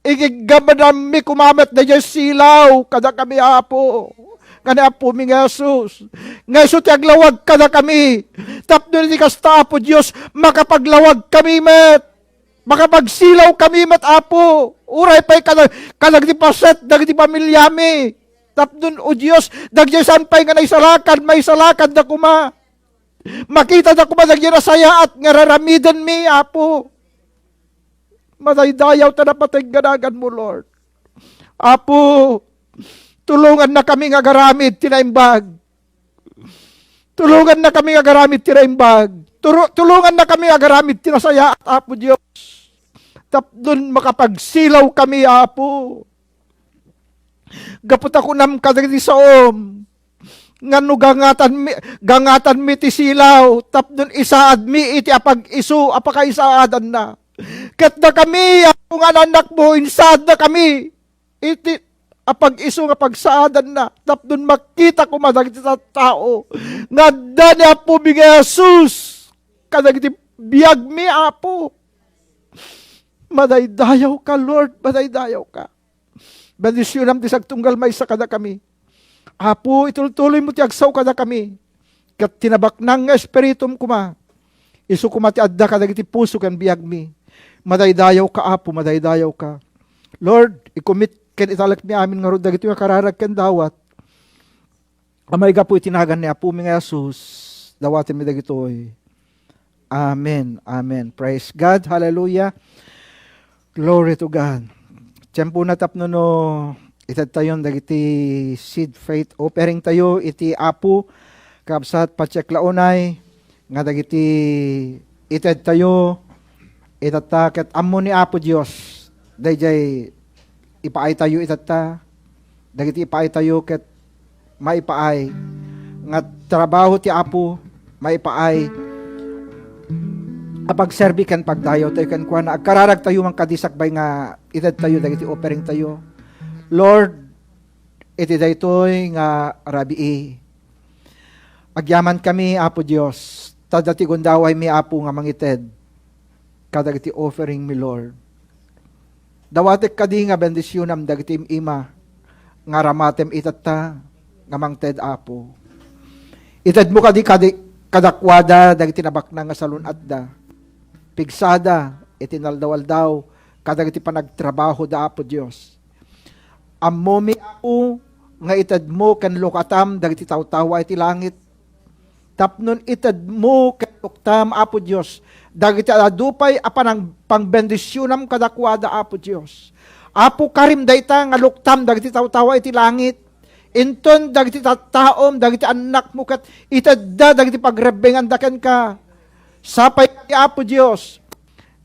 igiggamanammi koma met daydiay silaw kadakami, Apo, nga ni Apomi nga Jesus, nga isu ti aglawag kadakami. Tapno iti kasta, Apo Dios, makapaglawag kami met. Makapagsilaw kami met, Apo. Uray pay kada-, kadagiti paset dagiti pamiliami. Tapno, O Dios, dagiti saan pay nga naisalakan, maisalakanda koma. Makitada koma dagiti nasayaat nga raramidenmi, Apo. Madaydayaw ta napateg nga naganmo, Lord. Apo, tulongannakami nga agaramid ti naimbag. Tulongannakami nga agaramid ti naimbag. Turo-, tulongannakami nga agaramid ti nasayaat, Apo Dios. Tapno makapagsilaw kami, Apo. Gapu ta kunam kadagiti saom nga no gangatanmi, gangatanmi ti silaw, tapno isaadmi iti apag-isu a pakaisaadanna. Ket dakami, Apo nga naan-annakmo, insaadnakami iti apag-isu nga pagsaadanna, tapno makita koma dagiti tattao nga adda ni Apomi nga Jesus kadagiti biagmi, Apo. Madaydayawka, Lord, madaydayawka. Bendisionam ti sagtunggal maysa kadakami. Apo, itultuloymo ti agsao kadakami. Ket ti nabaknang nga Espiritum koma, isu koma ti adda kadagiti puso ken biagmi. Madaydayawka, Apo, madaydayawka. Lord, i-commit ken italekmi amin ngarud dagitoy nga kararag ken dawat a maigapu iti nagan ni Apomi nga Jesus, dawatenmi dagitoy. Amen. Amen. Praise God. Hallelujah. Glory to God. Tiempo na tapno no itedtayon dagiti seed faith offering tayo iti Apo. Kabsat, pacheck la unay nga dagiti itedtayo itatta ket ammo ni Apo Dios daydiay ipaaytayo itatta, dagiti ipaaytayo ket maipaay nga trabaho ti Apo, maipaay a pagserbi ken pagdayaw tayo kenkuana. Agkararag tayo man kadi sakbay nga itedtayo dagiti offering tayo. Lord, iti daytoy nga rabii, agyamankami, Apo Dios, ta adda ti gundawaymi, Apo, nga mangited kadagiti offering mi, Lord. Dawatek kadi nga bendisionam dagiti im-ima nga aramatem itatta nga mangted, Apo. Itedmo kadi, kadi, kadakuada dagiti nabaknang nga salun-atda. Pigsada iti inaldaw-aldaw kadagiti panagtrabahoda, Apo Dios. Ammomi, Apo, nga itedmo ken lukatam dagiti tawtawa iti langit. Tapno itedmo ken luktam, Apo Dios, dagiti adu pay a panang-, pangbendisionam kadakuada, Apo Dios. Apo, karim dayta nga luktam dagiti tawtawa iti langit. Inton dagiti tattaom, dagiti annakmo ket itedda dagiti pagrebbenganda kenka. Sapay kadi, Apo Dios,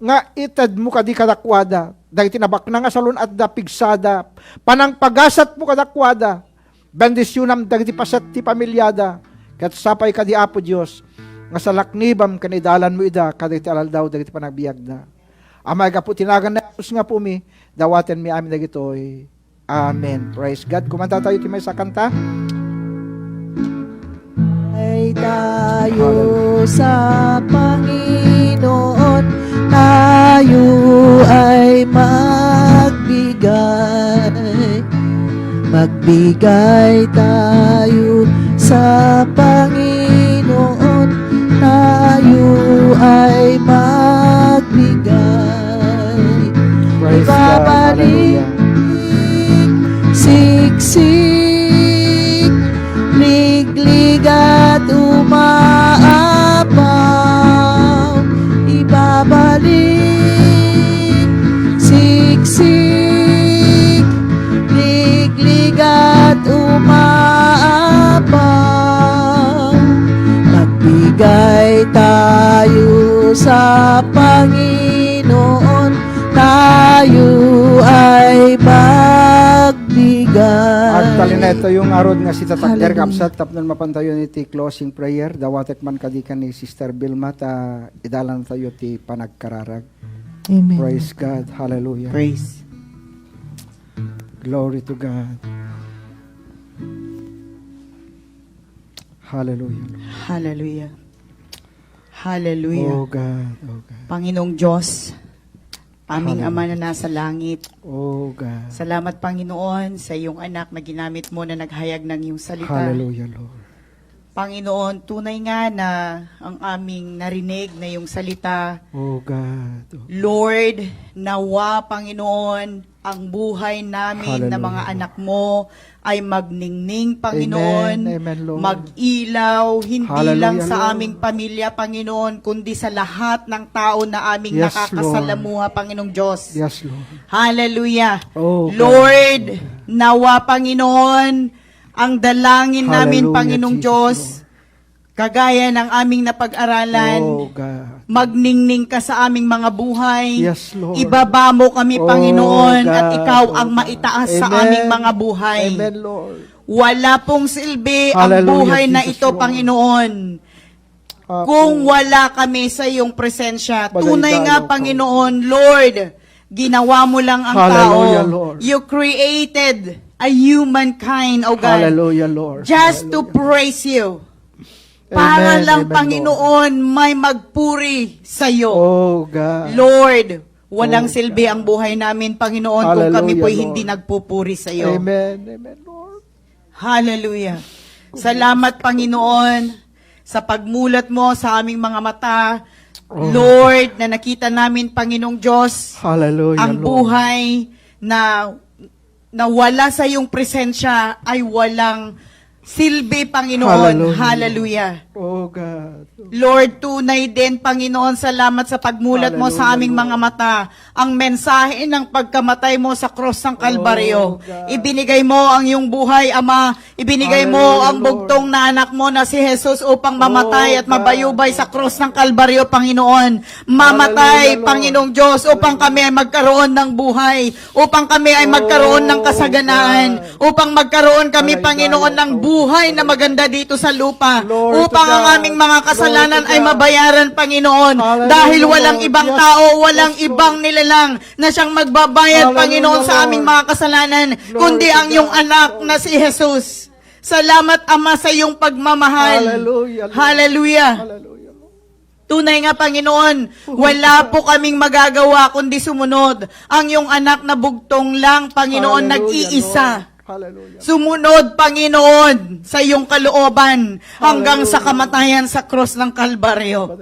nga itedmo kadi kadakuada dagiti nabaknang nga salun-atda, pigsada, panangpagasatmo kadakuada, bendisionam dagiti paset ti familiada, ket sapay kadi, Apo Dios, nga salaknibam ken idalanmo ida kadagiti alaldaw dagiti panagbiagda. Amay, gapu ti nagan ni Jesus nga Apomi, dawatenmi amin dagitoy. Amen. Praise God. Kumanta tayo ti maysa a kanta. Ay tayo sa Panginoon, tayo ay magbigay. Magbigay tayo sa Panginoon, tayo ay magbigay. Praise God. Ibabalik, hallelujah. Siksik, liglig at umaapaw. Ibabalik, siksik, liglig at umaapaw. Magbigay tayo sa Panginoon, tayo ay magbigay. Agtalinaedtayo ngarud nga sitatagder, hallelujah, kabsat, tapno mapan tayo iti closing prayer. Dawatek man kadi ken ni Sister Vilma ta idalan tayo ti panagkararag. Amen. Praise God. Hallelujah. Praise. Glory to God. Hallelujah, Lord. Hallelujah. Hallelujah. Oh God, oh God. Panginoong Diyos, aming Ama na nasa langit. Oh God. Salamat, Panginoon, sa iyong anak na ginamit mo na naghayag ng iyong salita. Hallelujah, Lord. Panginoon, tunay nga na ang aming narinig na iyong salita. Oh God, oh God. Lord, nawa, Panginoon, ang buhay namin na mga anak mo ay magningning, Panginoon, amen, amen, Lord, mag-ilaw, hindi lang sa aming pamilya, Panginoon, kundi sa lahat ng tao na aming nakakasalamuha, Panginoong Diyos. Yes, Lord. Hallelujah. Oh, God. Lord, nawa, Panginoon, ang dalangin namin, hallelujah, Panginoong Diyos, Lord. Kagaya ng aming napag-aralan, oh, God, magningning ka sa aming mga buhay. Yes, Lord. Ibaba mo kami, oh, Panginoon, at God, ikaw ang maitaas sa aming mga buhay. Amen, Lord. Wala pong silbi ang buhay na ito, Panginoon, kung wala kami sa iyong presensya. Tunay nga, Panginoon, Lord, ginawa mo lang ang tao. Hallelujah, Lord. You created a humankind, oh God, hallelujah, Lord, just to praise you. Para lang, Panginoon, may magpuri sa iyo. Oh, God. Lord, walang silbi ang buhay namin, Panginoon, kung kami po'y hindi nagpupuri sa iyo. Amen. Amen, Lord. Hallelujah. Salamat, Panginoon, sa pagmulat mo sa aming mga mata. Oh. Lord, na nakita namin, Panginoong Diyos, hallelujah, ang buhay na nawala sa iyong presensya ay walang silbi, Panginoon. Hallelujah. Hallelujah. Oh, God. Lord, tunay din, Panginoon, salamat sa pagmulat mo sa aming mga mata. Ang mensahe ng pagkamatay mo sa krus ng Kalbaryo. Oh, God. Ibinigay mo ang iyong buhay, Ama. Ibinigay mo ang bugtong na anak mo na si Jesus upang mamatay at mabayubay sa krus ng Kalbaryo, Panginoon. Mamatay, Panginoong Diyos, upang kami ay magkaroon ng buhay, upang kami ay magkaroon ng kasaganaan, upang magkaroon kami, Panginoon, ng buhay na maganda dito sa lupa, upang ang aming mga kasalanan ay mabayaran, Panginoon, dahil walang ibang tao, walang ibang nilalang na siyang magbabayad, Panginoon, sa aming mga kasalanan, kundi ang iyong anak na si Jesus. Salamat, Ama, sa iyong pagmamahal. Hallelujah, Lord. Hallelujah. Hallelujah, Lord. Tunay nga, Panginoon, wala po kaming magagawa kundi sumunod. Ang iyong anak na bugtong lang, Panginoon, nag-iisa. Hallelujah. Sumunod, Panginoon, sa iyong kalooban hanggang sa Hallelujah. Kamatayan sa krus ng Kalbaryo.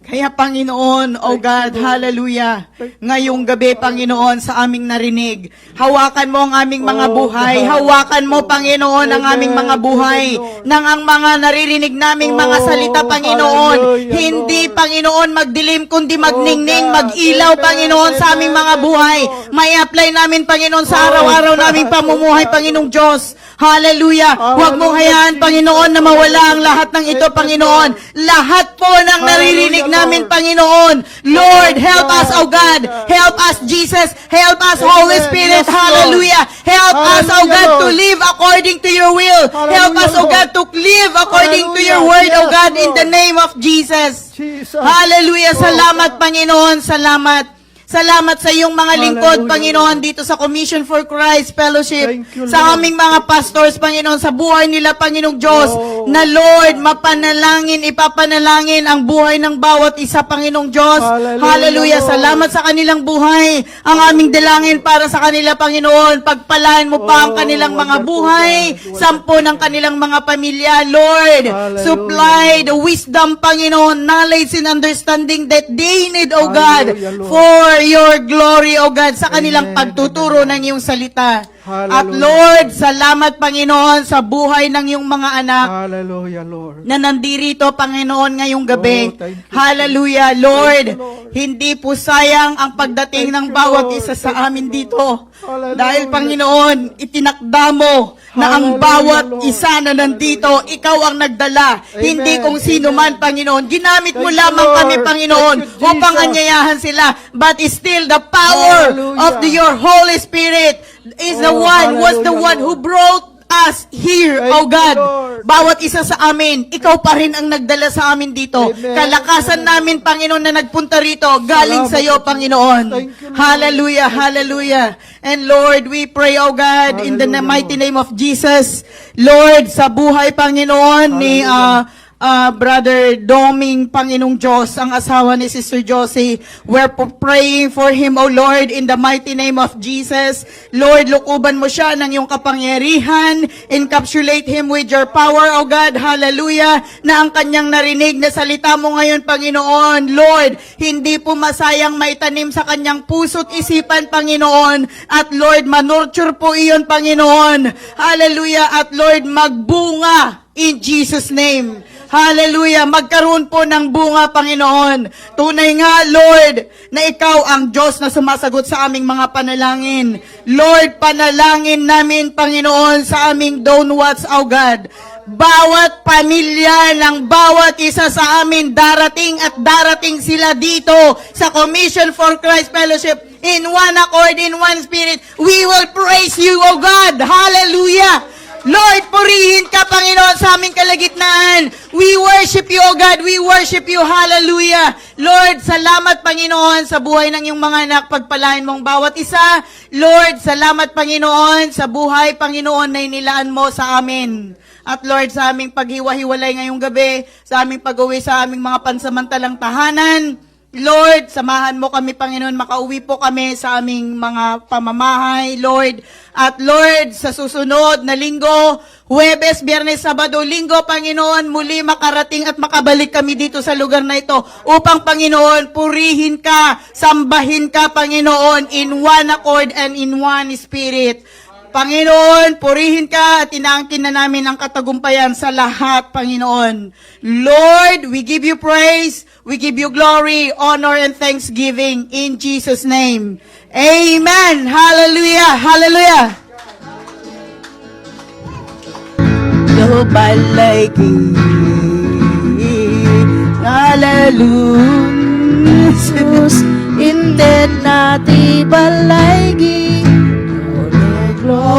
Kaya, Panginoon, oh God, hallelujah. Ngayong gabi, Panginoon, sa aming narinig, hawakan mo ang aming mga Oh, buhay. God. Hawakan mo, Panginoon, ang aming mga buhay. Amen. Nang ang mga naririnig naming mga Oh, salita, Panginoon, hallelujah, hindi, Lord. Panginoon, magdilim, kundi Oh, magningning, God. Mag-ilaw, Amen. Panginoon, sa aming mga buhay. Amen, Lord. May apply namin, Panginoon, sa Oh, araw-araw naming God. Pamumuhay, Panginoong Diyos. Hallelujah. Huwag mong Hallelujah, hayaan, Jesus. Panginoon, na mawala ang lahat ng ito, Amen, Panginoon. Lord. Lahat po ng naririnig Hallelujah, namin, Lord. Panginoon. Lord, help us, oh God. Hallelujah. Help us, Jesus. Help us, Holy Spirit. Amen. Yes, Lord. Hallelujah. Help us, oh God, to live according to your will. Hallelujah, Lord. Help us, oh God, to live according to your word, oh God, in the name of Jesus. Hallelujah, Lord. Hallelujah. Salamat, Panginoon. Salamat. Salamat sa iyong mga lingkod, Panginoon, dito sa Commission for Christ Fellowship, sa aming mga pastors, Panginoon, sa buhay nila, Panginoong Diyos, na, Lord, mapanalangin, ipapanalangin ang buhay ng bawat isa, Panginoong Diyos. Hallelujah, Lord. Hallelujah. Salamat sa kanilang buhay. Ang aming dalangin para sa kanila, Panginoon, pagpalain mo pa ang kanilang mga buhay, sampo ng kanilang mga pamilya, Lord. Hallelujah. Supply the wisdom, Panginoon, knowledge and understanding that they need, oh God, for your glory, oh God, sa kanilang pagtuturo ng iyong salita. Amen. At Lord, salamat, Panginoon, sa buhay ng iyong mga anak na nandirito, Panginoon, ngayong gabi. Oh, thank you, Jesus. Hallelujah, Lord. Thank you, Lord. Hindi po sayang ang pagdating ng bawat isa sa amin dito. Hallelujah. Dahil, Panginoon, itinakda mo na ang bawat isa na nandito, ikaw ang nagdala. Amen. Hindi kung sino man, Panginoon. Ginamit mo lamang kami, Panginoon, upang anyayahan sila. But still, the power of the, your Holy Spirit is the one, was the one who brought us here, oh God. Thank you, Lord. Bawat isa sa amin, ikaw pa rin ang nagdala sa amin dito. Amen. Kalakasan namin, Panginoon, na nagpunta rito, galing sa iyo, Panginoon. Salamat. Thank you, Lord. Hallelujah, hallelujah. And Lord, we pray, oh God, in the mighty name of Jesus. Hallelujah, Lord. Lord, sa buhay, Panginoon, ni, ah, ah, Brother Doming, Panginoong Diyos, ang asawa ni Sister Josie. We're po praying for him, oh Lord, in the mighty name of Jesus. Lord, lukuban mo siya ng iyong kapangyarihan. Encapsulate him with your power, oh God. Hallelujah. Na ang kanyang narinig na salita mo ngayon, Panginoon, Lord, hindi po masayang maitanim sa kanyang puso't isipan, Panginoon. At Lord, manurture po iyon, Panginoon. Hallelujah. At Lord, magbunga in Jesus' name. Hallelujah. Magkaroon po ng bunga, Panginoon. Tunay nga, Lord, na ikaw ang Diyos na sumasagot sa aming mga panalangin. Lord, panalangin namin, Panginoon, sa aming Don't Watch, oh God. Bawat pamilya ng bawat isa sa amin darating at darating sila dito sa Commission for Christ Fellowship in one accord, in one spirit. We will praise you, O God. Hallelujah. Lord, purihin ka, Panginoon, sa aming kalagitnaan. We worship you, O God. We worship you. Hallelujah. Lord, salamat, Panginoon, sa buhay ng iyong mga anak. Pagpalain mo ang bawat isa. Lord, salamat, Panginoon, sa buhay, Panginoon, na inilaan mo sa amin. At Lord, sa aming paghiwa-hiwalay ngayong gabi, sa aming pag-uwi sa aming mga pansamantalang tahanan, Lord, samahan mo kami, Panginoon, makauwi po kami sa aming mga pamamahay, Lord. At Lord, sa susunod na linggo, Huwebes, Biyernes, Sabado, Linggo, Panginoon, muli makarating at makabalik kami dito sa lugar na ito upang, Panginoon, purihin ka, sambahin ka, Panginoon, in one accord and in one spirit. Panginoon, purihin ka at inaangkin na namin ang katagumpayan sa lahat, Panginoon. Lord, we give you praise, we give you glory, honor, and thanksgiving in Jesus' name. Amen. Hallelujah. Hallelujah. Balay Hallelujah. Jesus, inted na ti balay. Gloria,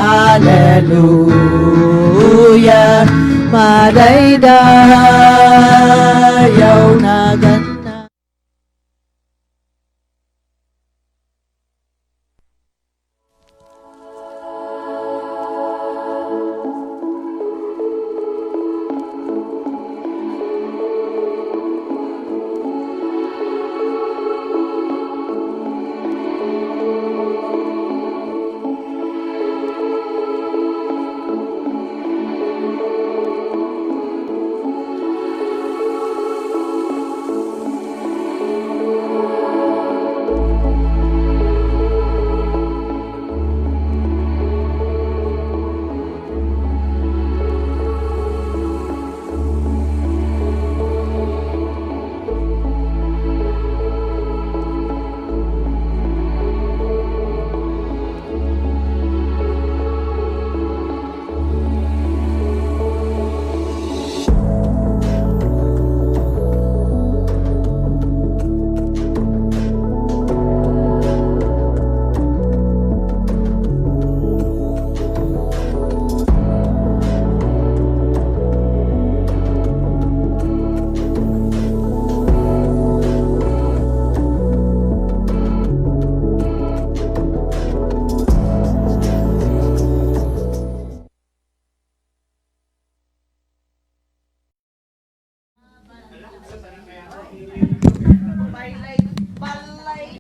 hallelujah. Madayda